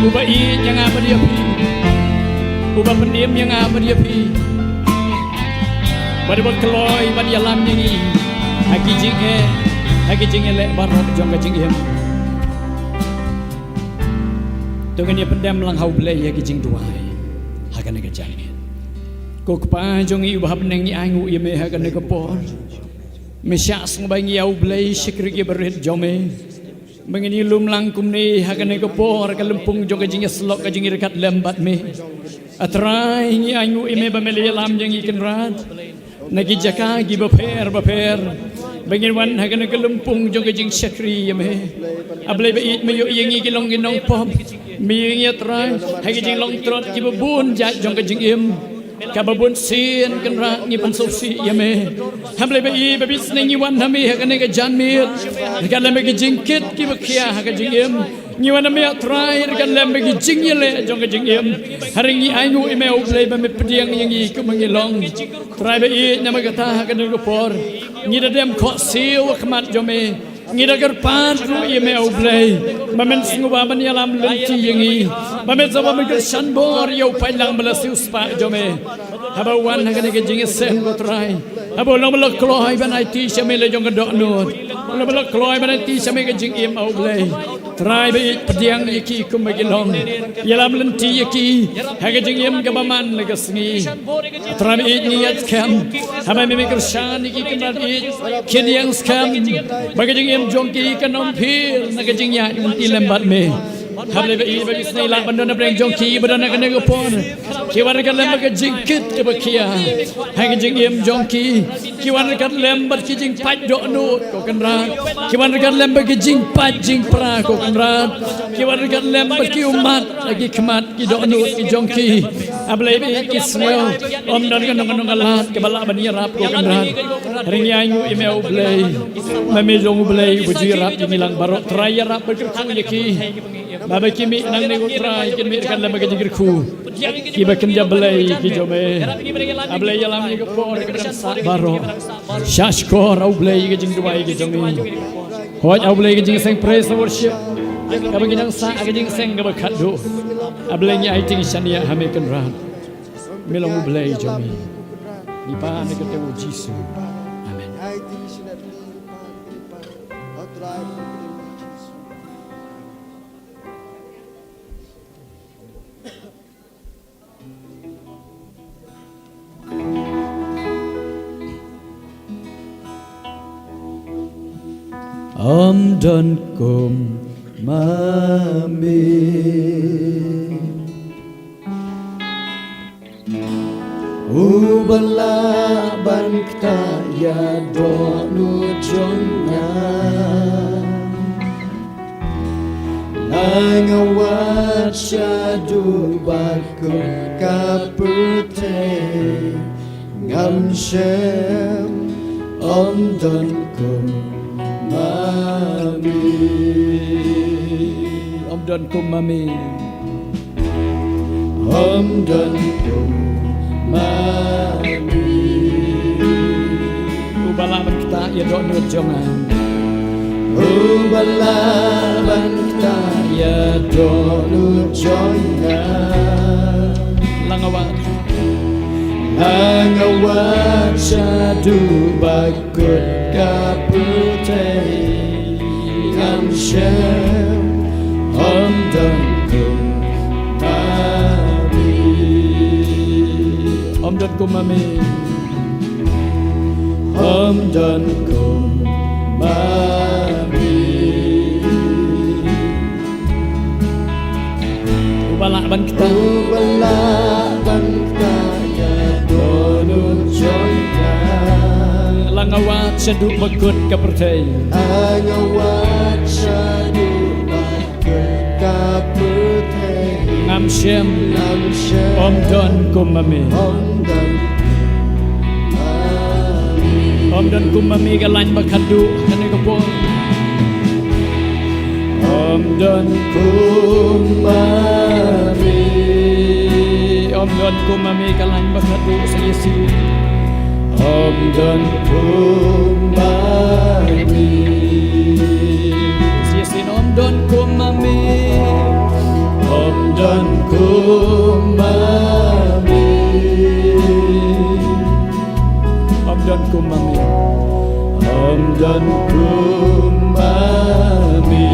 uba ïeit ïa nga bad ïa phi, uba pynim ïa nga bad ïa phi, bad uba kloi ban ïalam ïa ngi ha ki jingeh, ha ki jingeh leh baroh jong ka jingim. To ngin ïa pyndem lang ha U Blei ïa ki jingduwai ha kane ka janmiet. Ko Kpa jong ngi uba ha bneng, ngi ainguh ïa me ha kane ka por. Me shah sngewbha ïa ngi, ïa U Blei, shakri ïa barit jong me. Ba ngin ïa lum lang kumne ha kane ka por, ka lympung jong ka jingïasyllok, ka jingïaryngkat lem bad me. A Trai, ngi ainguh ïa me ba me la ïalam ïa ngi, Kynrad, na ki jaka kiba pher bapher, ba ngin wan ha kane ka lympung jong ka jingshakri ïa me. A Blei ba ïeit, me ïoh ïa ngi ki long ki nongpop. Me ïoh ïa ngi, a Trai, ha ki jinglong tlot kiba bun jait jong ka jingim, kaba bun sien, Kynrad, ngi pynsngewsih ïa me. A Blei ba ïeit, ba bit snem ngi wan ha me ha kane ka janmiet ryngkat lem bad ki jingkit kiba khia ha ka jingim. Ngi wan ha me, a Trai, ryngkat lem bad ki jingïaleh jong ka jingim. Hynrei ngi ainguh ïa me, a U Blei, ba me pdiang ïa ngi kumba ngi long. Trai ba ïeit, namar kata ha kane ka por ngi da dem khohsiew ha khmat jong me. Ngi da kyrpad ruh ïa me, a U Blei, ba men sngewbha ban ïalam lynti ïa ngi, ba men sngewbha ban kyrshan bor ïa u paidlang ba la siewspah jong me. Haba u wan ha kane ka jingïaseng, ko Trai, haba u long ba la kloi ban aiti sha me la jong ka dohnud, u long ba la kloi ban aiti sha me ka jingim, a U Blei, Trai ba ïeit, pdiang ïa ki kumba ki long. Ïalam lynti ïa ki ha ka jingim kaba man la ka sngi. A Trai ba ïeit, ngi ïaid skhem haba me, me kyrshan ïa ki, Kynrad ba ïeit, khie ïeng skhem ba ka jingim jong ki kan ym pher na ka jingïaid lynti lem bad me. A Blei ba ïeit, ba bit snem lah ban don ha pdeng jong ki ba don ha kane ka por. Ki wan ryngkat lem bad ka jingkit kaba khia ha ka jingim jong ki. Ki wan ryngkat lem bad ki jingpait dohnud, ko Kynrad. Ki wan ryngkat lem bad ki jingpait jingpra, ko Kynrad. Ki wan ryngkat lem bad ki ummat ha ki khmat, ki dohnud ki jong ki. A Blei ba ïeit, ki sngew ym don kano kano ka lad kaba lah ban ïarap, ko Kynrad. Ring ïa ngi, ïa me U Blei. Ma me jong U Blei uba ju ïarap ïa ngi lang baroh. Trai ïarap ba kyrkhu ïa ki. Ba ba ki mih nangne ko Trai kin mih kan lem ka jingkyrkhu. Kiba kynja Blei ki jong me. A Blei ïalam ïa ka por ka dang sah baroh. Shah shkor A Blei ka jingduwai ka jong ngi. Hooid A Blei ka jingseng praise and worship. Kaba ngi dang sah ka jingseng kaba khatduh. A Blei ngi ai tieng shaniah ha me Kynrad. Me long U Blei jong ngi. Ngi pan ha ka kyrteng U Jisu. Amen. Ym don kum ma me. Uba lah ban ktah ïa dohnud jong nga. La nga wad shaduh ba kut ka pyrthei. Ngam shem, ym don kum ma me. Ym don kum ma me. Ym don kum ma me. Uba lah ban ktah ïa dohnud jong nga. Uba lah ban ktah ïa dohnud jong nga. La nga wad. La nga wad shaduh ba kut ka pyrthei. Ngam shem, ym don kum ma me. Ym don kum ma me. Ym don kum ma me. Uba lah ban ktah. Uba lah ban ktah ïa dohnud jong nga. La nga wad shaduh ba kut ka pyrthei. La nga wad shaduh ba kut ka pyrthei. Ngam shem. Ngam shem. Ym don kum ma me. Ym don kum ma me. Ym don kum ma me ka lain ba khatduh kane ka por. Ym don kum ma me. Ym don kum ma me ka lain ba khatduh sa ïa si. Ym don kum ma me. Sa ïa si ym don kum ma me. Ym don kum ma me. Ym don kum ma me. Ym don kum ma me.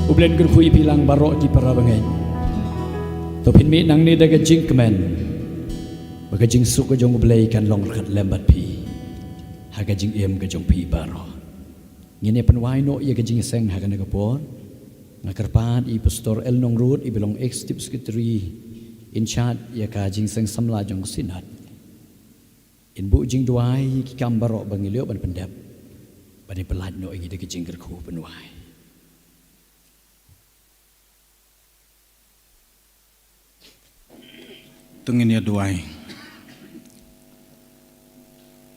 U Blei un kyrkhu ïa phi lang baroh ki para bangeit. To phin mih nangne da ka jingkmen ba ka jingsuk ka jong U Blei kan long ryngkat lem bad phi ha ka jingim ka jong phi baroh. Ngin ïa pynwai noh ïa ka jingïaseng ha kane ka por. Nga kyrpad ïa i Pastor L. Nongrut, iba long Executive Secretary in charge ïa ka jingïaseng samla jong ka Synod, in buh jingduwai ïa ki kam baroh ba ngi la ïoh ban pyndep, ban ïa pynlait noh ïa ngi da ka jingkyrkhu pynwai. To ngin ïa duwai.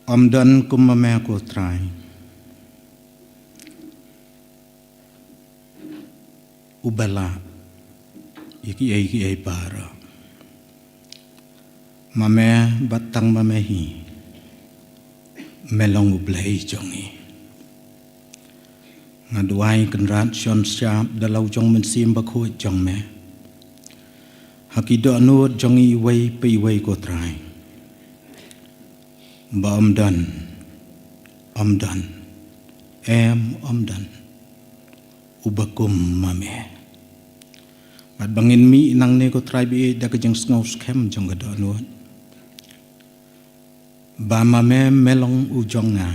Ym don kum ma me ko Trai, uba lah ïa kiei kiei baroh. Ma me bad tang ma me hi, me long U Blei jong ngi. Nga duwai Kynrad shon shyiap da la u jong Mynsiem Bakhuid jong me ha ki dohnud jong ngi iwei pa iwei ko Trai, ba ym don, ym don, em ym don uba kum ma me. Bad ba ngin mih nangne ko Trai ba ïeit da ka jingsngew skhem jong ka dohnud, ba ma me me long u jong nga,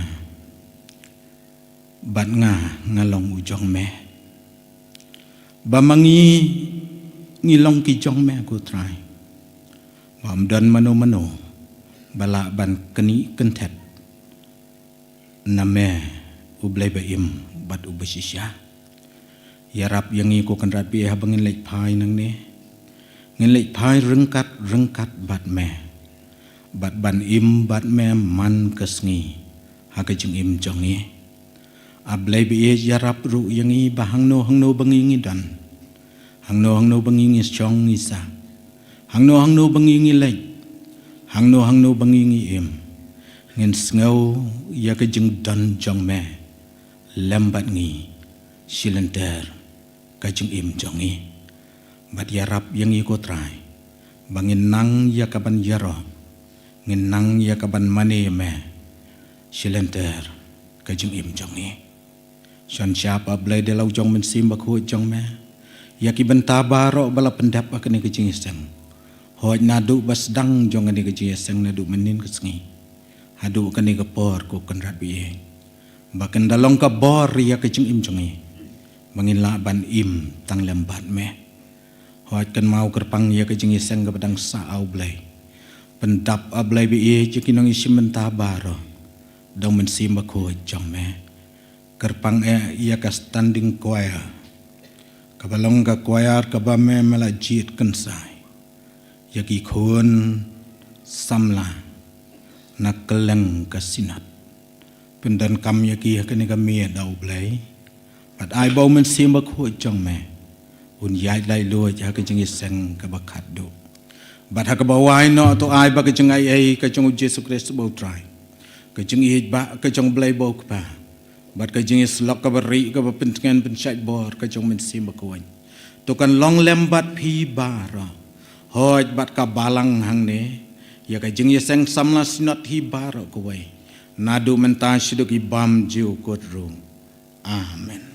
bad nga nga long u jong me, ba ma ngi ngi long ki jong me ko Trai, ba ym don mano mano ba lah ban knieh kynthet na me, U Blei ba im bad uba shisha. Ïarap ïa ngi ko Kynrad ba ïeit haba ngin leit phai nangne. Ngin leit phai ryngkat ryngkat bad me, bad ban im bad me man ka sngi ha ka jingim jong ngi. A Blei ba ïeit, ïarap ruh ïa ngi ba hangno hangno ba ngi ngi don, hangno hangno ba ngi ngi shong ngi sah, hangno hangno ba ngi ngi leit, hangno hangno ba ngi ngi im, ngin sngew ïa ka jingdon jong me lem bad ngi shi lynter ka jingim jong ngi. Bad ïarap ïa ngi ko Trai ba ngin nang ïa ka ban ïaroh, ngin nang ïa ka ban mane ïa me shi lynter ka jingim jong ngi. Shon shap, A Blei, da la u jong Mynsiem Bakhuid jong me ïa ki bynta baroh ba la pyndep ha kane ka jingïaseng. Hooid, naduh ba sdang jong kane ka jingïaseng, naduh mynnin ka sngi haduh kane ka por, ko Kynrad ba ïeit, ba kan da long ka bor ïa ka jingim jong ngi, ba ngin lah ban im tang lem bad me. Hooid, kynmaw kyrpang ïa ka jingïaseng kaba dang sah, A Blei. Pyndap, A Blei ba ïeit, ïa ki nongïashim bynta baroh da u Mynsiem Bakhuid jong me. Kyrpang eh ïa ka standing choir, kaba long ka choir kaba me me la jied kynsai, ïa ki khun samla na kylleng ka Synod. Pyndonkam ïa ki ha kane ka miet, A Blei. Bad ai ba u Mynsiem Bakhuid jong me un ïaid laitluid ha ka jingïaseng kaba khatduh. Bad ha kaba wai noh, to ai ba ka jingaiei ka jong u Jisu Khrist uba u Trai, ka jingïeit ba ka jong Blei uba u Kpa, bad ka jingïasyllok kaba rieh kaba pyntngen pynshait bor ka jong u Mynsiem Bakhuid, to kan long lem bad phi baroh. Hooid, bad ka Balang hangne, ïa ka jingïaseng samla Synod hi baroh kawei, naduh mynta shaduh ki bymjukut ruh. Amen.